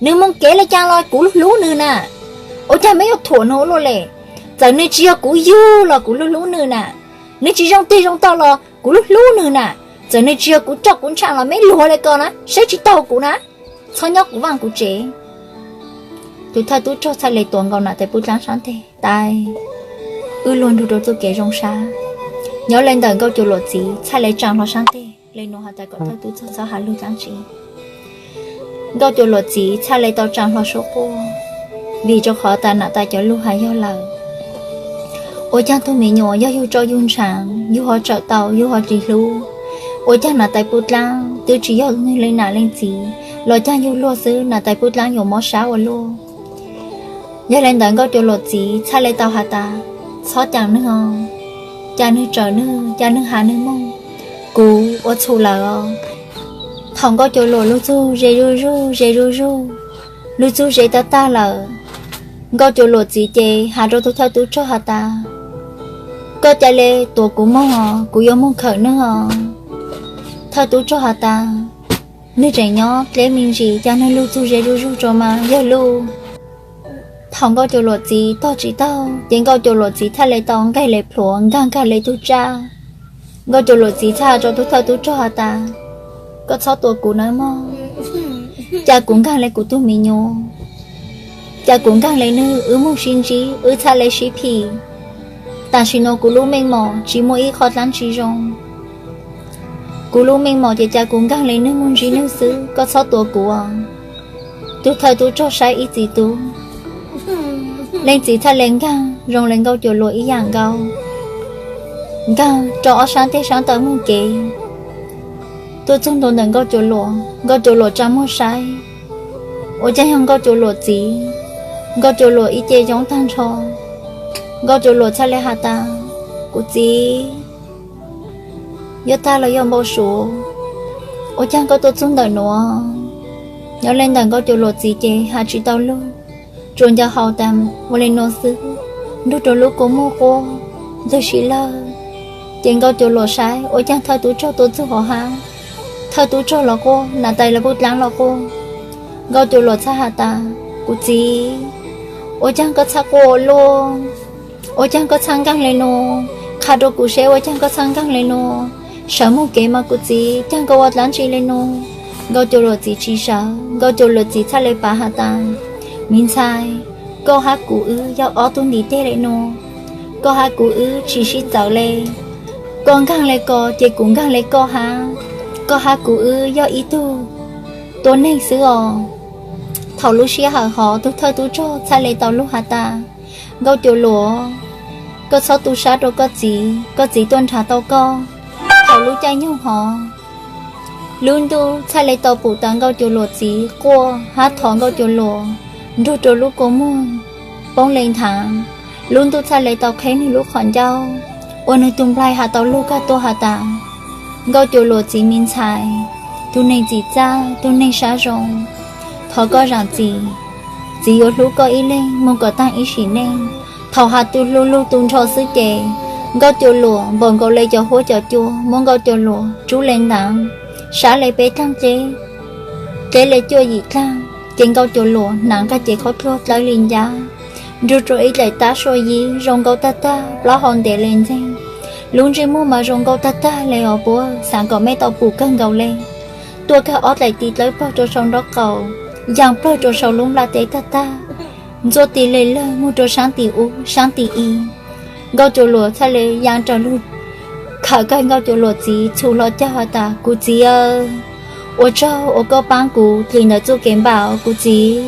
Nwg moog kev le caag los kuv lub hlub nwg na. Ua caag meb yuav thuam nwg ua luaj le? Txawm nwg tsis yog kuv yug los kuv lub hlub nwg na. Nwg tsis zoo tig zoo tog los kuv lub hlub nwg na. Txawm nwg tsis yog kuv roj kuv ntshaaj los meb luag le ko na, saib tsis taug kuv na. Txhob nyob kuv vaaj kuv tsev. Tus thawj tub rog txhaj le tuav nkaus Nam Tais Pub Dlaab sab nteg tas, wb luag nrug rua txuj kev zoo sab. Nyob le ntawm Nkauj Cuas Luam txiv txhaj le tsaa hlo sab nteg le nuav has tas kom thawj tub rog txhob has lug dlaab tsi. Nkauj Cuas Luam txiv txhaj le tau tsaa hlo suab quaj, vim rua qhov tas Nam Tais cov lug has yog lawm. Ua caag tug me nyuam yog yug tso yug ntshaav, yug ho tsawm tau, yug ho tsis hlub, ua caag Nam Tais Pub Dlaab twb tsis yog nwg leej nam leej txiv, los caag yug luag xwb Nam Tais Pub Dlaab yuav mob sab ua luaj. Yog le ntawd Nkauj Cuas Luam txiv txhaj le tau has tas, txhob caam nwg os, caag nwg tsawm nwg, caag nwg has nwg moog, kuv ua txhum lawm os. Thaum Nkauj Cuas Luam lug txug ze zuj zug, ze zuj zug, lug txug ze tag tag lawm, Nkauj Cuas Luam txiv ces has rua tug thawj tub rog has tas, koj ca le tuav kuv moog os, kuv yuav moog khawm nwg os. Thawj tub rog has tas, nwg tseem nyob dleb me ntsis, caag nwg lug txug ze zuj zug tso mas yog lug. Thaum Nkauj Cuas Luam txiv tog tsis taug ces Nkauj Cuas Luam txiv txhaj le tau nqeg le plhuav, nkaag nkaag le tug tsaj. Nkauj Cuas Luam txiv txhaj has rua tug thawj tub rog has tas, koj txhob tuav kuv nawb mog, ca kuv nkaag le kuv tug me nyuam, ca kuv nkaag le nwg, wb moog sib ntsib, wb txhaj le sib phim. Tam sim nuav kuv lub meej mom tsis muaj ib qho dlaab tsi zoo. Kuv lub meej mom ces ca kuv nkaag le nwg moog ntsib nwg xwb, koj txhob tuav kuv os. Tug thawj tub rog saib ib txiv tub, leej txiv txhaj le nkaag zoo le Nkauj Cuas Luam ib yaam nkaus, nkaag rua ob sab teg sab taw moog kev. Tuaj txug ntua ntawm Nkauj Cuas Luam, Nkauj Cuas Luam tsa muag saib, ua caag yog Nkauj Cuas Luam txiv. Nkauj Cuas Luam ib ce yoob taag nrho. Nkauj Cuas Luam txhaj le has tas, kuv txiv, yuav tag los yog npau suav, ua caag koj tuaj txug ntawm nuav? Nyob le ntawm Nkauj Cuas Luam txiv ces has tsis tau lug, tsuas nco hau tas ua le nuav xwb, nrug rua lub kua muag quaj ntwg si lawg. Ces Nkauj Cuas Luam saib ua caag thawj tub rog tuaj txug hov hab, thawj tub rog los quaj, Nam Tais Pub Dlaab los quaj. Nkauj Cuas Luam txhaj has tas, kuv txiv, ua caag koj txhaj quaj ua luaj? Ua caag koj txhaj nkaag le nuav? Qha rua kuv seb ua caag koj txhaj nkaag le nuav. Sawv moog kev mas kuv txiv, caag koj ua dlaab tsi le nuav? Nkauj Cuas Luam txiv tsis sawv. Nkauj Cuas Luam txiv txhaj le pav has tas, me ntxhais, koj hab kuv wb yog ob tug ntiv teg le nuav. Koj hab kuv wb tsis sib txawv le. Koj nkaag le ko ces kuv nkaag le koj hab. Koj hab kuv wb yog ib tug tuab neeg xwb os. Thaum lub sij hawm hov tug thawj tub rog txhaj le tau lug has tas, Nkauj Cuas Luam, koj txhob tu sab rua koj txiv, koj txiv tuaj nrhav tau koj. Thaum lub caij nyoog hov, lub ntuj txhaj le tau pum tas Nkauj Cuas Luam txiv quaj hab thov Nkauj Cuas Luam nrug rua lub kua muag poob le nthav. Lub ntuj txhaj le tau qheb nwg lub qhov ncauj, ua nwg tug nplaig has tau lug kag tuaj has tas, Nkauj Cuas Luam txiv me ntxhais, tug neeg txim txaj, tug neeg sab zoo, thov koj zaam txim, txiv yuav hlub koj ib leeg moog kom taag ib sim neej. Thaum has tu lug lug tu nrho xwb ces Nkauj Cuas Luam npaum nkaus le cov huab cov cua muab Nkauj Cuas Luam tsub le ntaav, sab le peb dlaag dleb, dleb le cuaj yim dlaag, ces Nkauj Cuas Luam hnav nqaij cev qhob dluag dlawb li ncab, nrug rua ib dlaim tab suaj yib zoo nkauj tag tag, plaub hau ntev le ntxeeg. Lub ntsej muag mas zoo nkauj tag tag le os puab, xaav kom mej tau pum kawg nkaus le. Tuaj kag ob dlaim tis dlawb plawg rua sau nraub qaum, yaag plawg rua sau lub nplaj teb tag tag, ntxuaj tis le lawg moog rua saab tim ub saab tim i. Nkauj Cuas Luam txhaj le yaa raws lug khawm kag Nkauj Cuas Luam txiv txhum hlo caug has tas, kuv txiv aw, ua tsaug uas koj paab kuv dlim ntawm txuj kev npam os kuv txiv.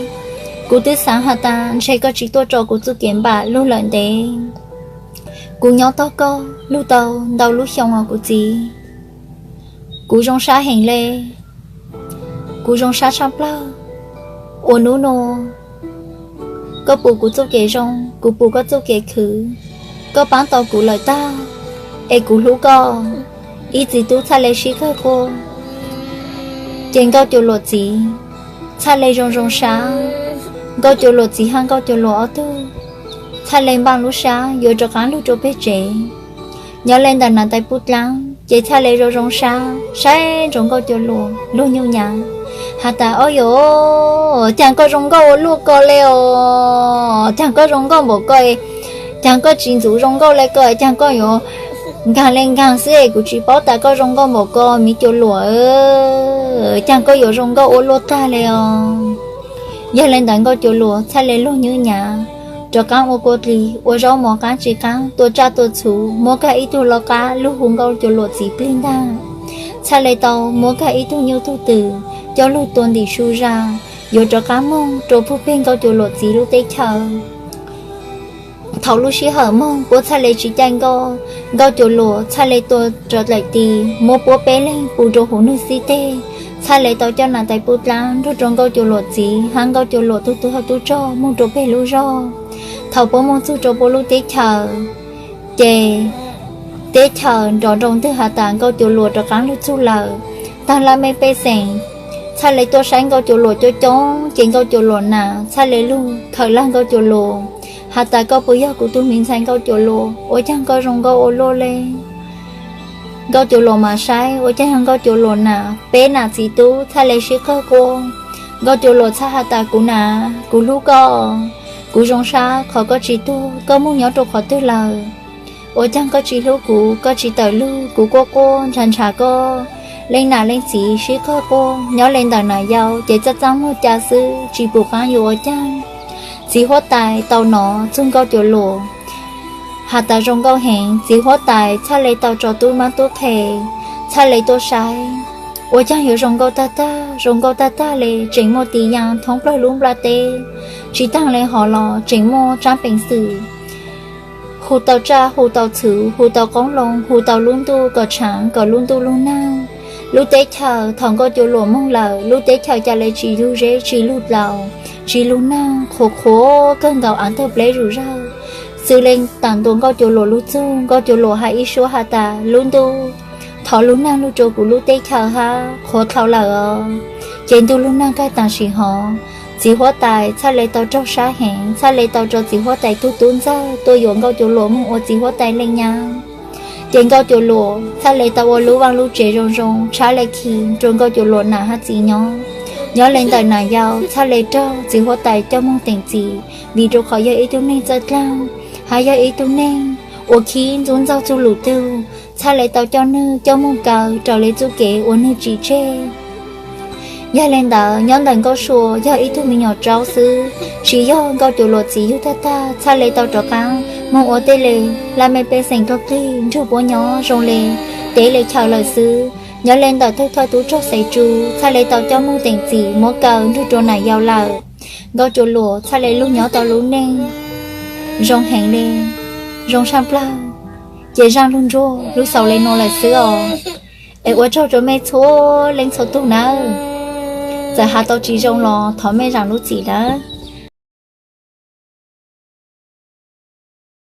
Kuv twb xaav has tas ntshe koj tsis tuaj tso kuv txuj kev npam lug lawm ntev. Kuv nyob tog koj lug tau ntau lub xyoo os kuv txiv. Kuv zoo sab heev le. Kuv zoo sab tshaj plawg uas nub nua koj pum kuv txuj kev zoo, kuv pum koj txuj kev khwv. Koj paab tau kuv lawm tag, es kuv hlub koj. Ib txiv tub txhaj le sib kawg quaj. Ces Nkauj Cuas Luam txiv txhaj le zoo zoo sab. Nkauj Cuas Luam txiv hab Nkauj Cuas Luam ob tug txhaj le npaaj lub sab yuav rov qaab lug rua peg tsev. Nyob le ntawm Nam Tais Pub Dlaab ces txhaj le zoo zoo sab saib rua Nkauj Cuas Luam luag nyuj nyav has tas, o yos, caag koj zoo nkauj ua luaj ko le os, caag koj zoo nkauj npaum ko, caag koj tsis ntxuv zoo nkauj le ko, caag koj yuav nkaag le nkaag xwb, kuv tsis paub tas koj zoo nkauj npaum ko, miv Cuas Luam, caag koj yuav zoo nkauj ua luaj tag le os. Yog li ntawd Nkauj Cuas Luas txhaj le luag nywb nyav, rov qaab ua kua dlig ua zaub mov qaab tsi qaab, tua tsaj tua txhuv, muab kag ib tug lau qab lug hu Nkauj Cuas Luas txiv plig ntag. Txhaj le tau muab kag ib tug nyuj tug twm coj lug tua ntim su zag, yuav rov qaab moog rua puag peg Nkauj Cuas Luas txiv lub teb chaws. Thaum lub sij hawm moog puab txhaj le tsi caij nkoj, Nkauj Cuas Luas txhaj le tua rov dlaim tis muab puab peb leeg pus rua huv nwg xib teg, txhaj le tau coj nas tais pub dlaab nrug rua Nkauj Cuas Luas txiv hab Nkauj Cuas Luas tug tub hab tub rog moog rua peg lub zog. Thaum puab moog txug rua puab lub teb chaws, ces teb chaws nrov nroo ntwg has tas Nkauj Cuas Luas rov qaab lug txug lawm. Taag laj mej pej xeem txhaj le tuaj saib Nkauj Cuas Luas coob coob, ces Nkauj Cuas Luas nam txhaj le lug khawm laj Nkauj Cuas Luas has tas, koj puas yog kuv tug me ntxhais Nkauj Cuas Luas, ua caag koj zoo nkauj ua luaj le? Nkauj Cuas Luas mas saib ua caag yog Nkauj Cuas Luas nam, peb nam txiv tub txhaj le sib qawg quaj. Nkauj Cuas Luas txhaj has tas, kuv nam, kuv hlub koj, kuv zoo sab qhov koj tsi tuag, koj moog nyob rua qhov twg lawm? Ua caag koj tsi hlub kuv, koj tsi tawm lug, kuv quaj quaj ntshav ntshav koj. Leej nam leej txiv sib qawg quaj, nyob le ntawm nam yau ces txaj txaj muag ca xwb, tsi pum qaab yuav ua caag. Txiv huab tais tau nov txug Nkauj Cuas Luas has tas zoo nkauj heev, txiv huab tais txhaj le tau tso tub mab tub qhe txhaj le tuaj saib. Ua caag yuav zoo nkauj tag tag, zoo nkauj tag tag le, tseem muaj tis yaa thoob plawg lub nplaj teb. Tsi taag le hov los tseem muaj tsaab peev xwm hu tau tsaj, hu tau txhuv, hu tau qoob loo, hu tau lub ntuj kom tshaav, kom lub ntuj lub naag. Lub teb chaws thaum Nkauj Cuas Luas moog lawm, lub teb chaws ca le tsi lug zeb, tsi lug dlaus, tsi lug naag, qhuav qhuav kawg nkaus, av tawg pleb zuj zug. Xws le taam ntua Nkauj Cuas Luas lub txug, Nkauj Cuas Luas has ib suab has tas, lub ntuj, thov lug naag lug rua kuv lub teb chaws hab, qhuav dlhau lawm os. Ces ntuj lug naag kag taam sim hov, txiv huab tais txhaj le tau raug sab heev, txhaj le tau tso txiv huab tais tug tub ntxawg tuaj yuav Nkauj Cuas Luas moog ua txiv huab tais leej nyab. Ces Nkauj Cuas Luas txhaj le tau ua lub vaaj lub tsev zoo zoo, tshab le khi rua Nkauj Cuas Luas nam hab txiv nyob. Nyob le ntawm nam yau txhaj le raug txiv huab tais coj moog teem txim, vim rua qhov yog ib tug neeg txawj dlaag, hab yog ib tug neeg ua khib ntxub ntxaug txug lwm tug, txhaj le tau coj nwg coj moog kaw raws le txuj kev ua nwg tsim tseg. Yog le ntawd, nyob ntawm Nkauj Suas yog ib tug me nyuam tsaub xwb, tsi yog Nkauj Cuas Luas txiv yug tag tag, txhaj le tau rov qaab moog ua tej le laj mej pej xeem dlaag plig nrug puab nyob zoo le teb le chaws lawm xwb. Nyob le ntawm thawj thawj tub rog Xaiv Tsu txhaj le tau coj moog teem txim muab kaw nrug rua nam yau lawm. Nkauj Cuas Luas txhaj le lug nyob tau lub neej zoo heev le, zoo saj plawg, ces zaaj lug nruag lug xaus le nuav lawm xwb os. Es ua tsaug rua mej txhua leej txhua tug nawb. Txawm has tau tsi zoo los thov mej zaam lub txim nawb.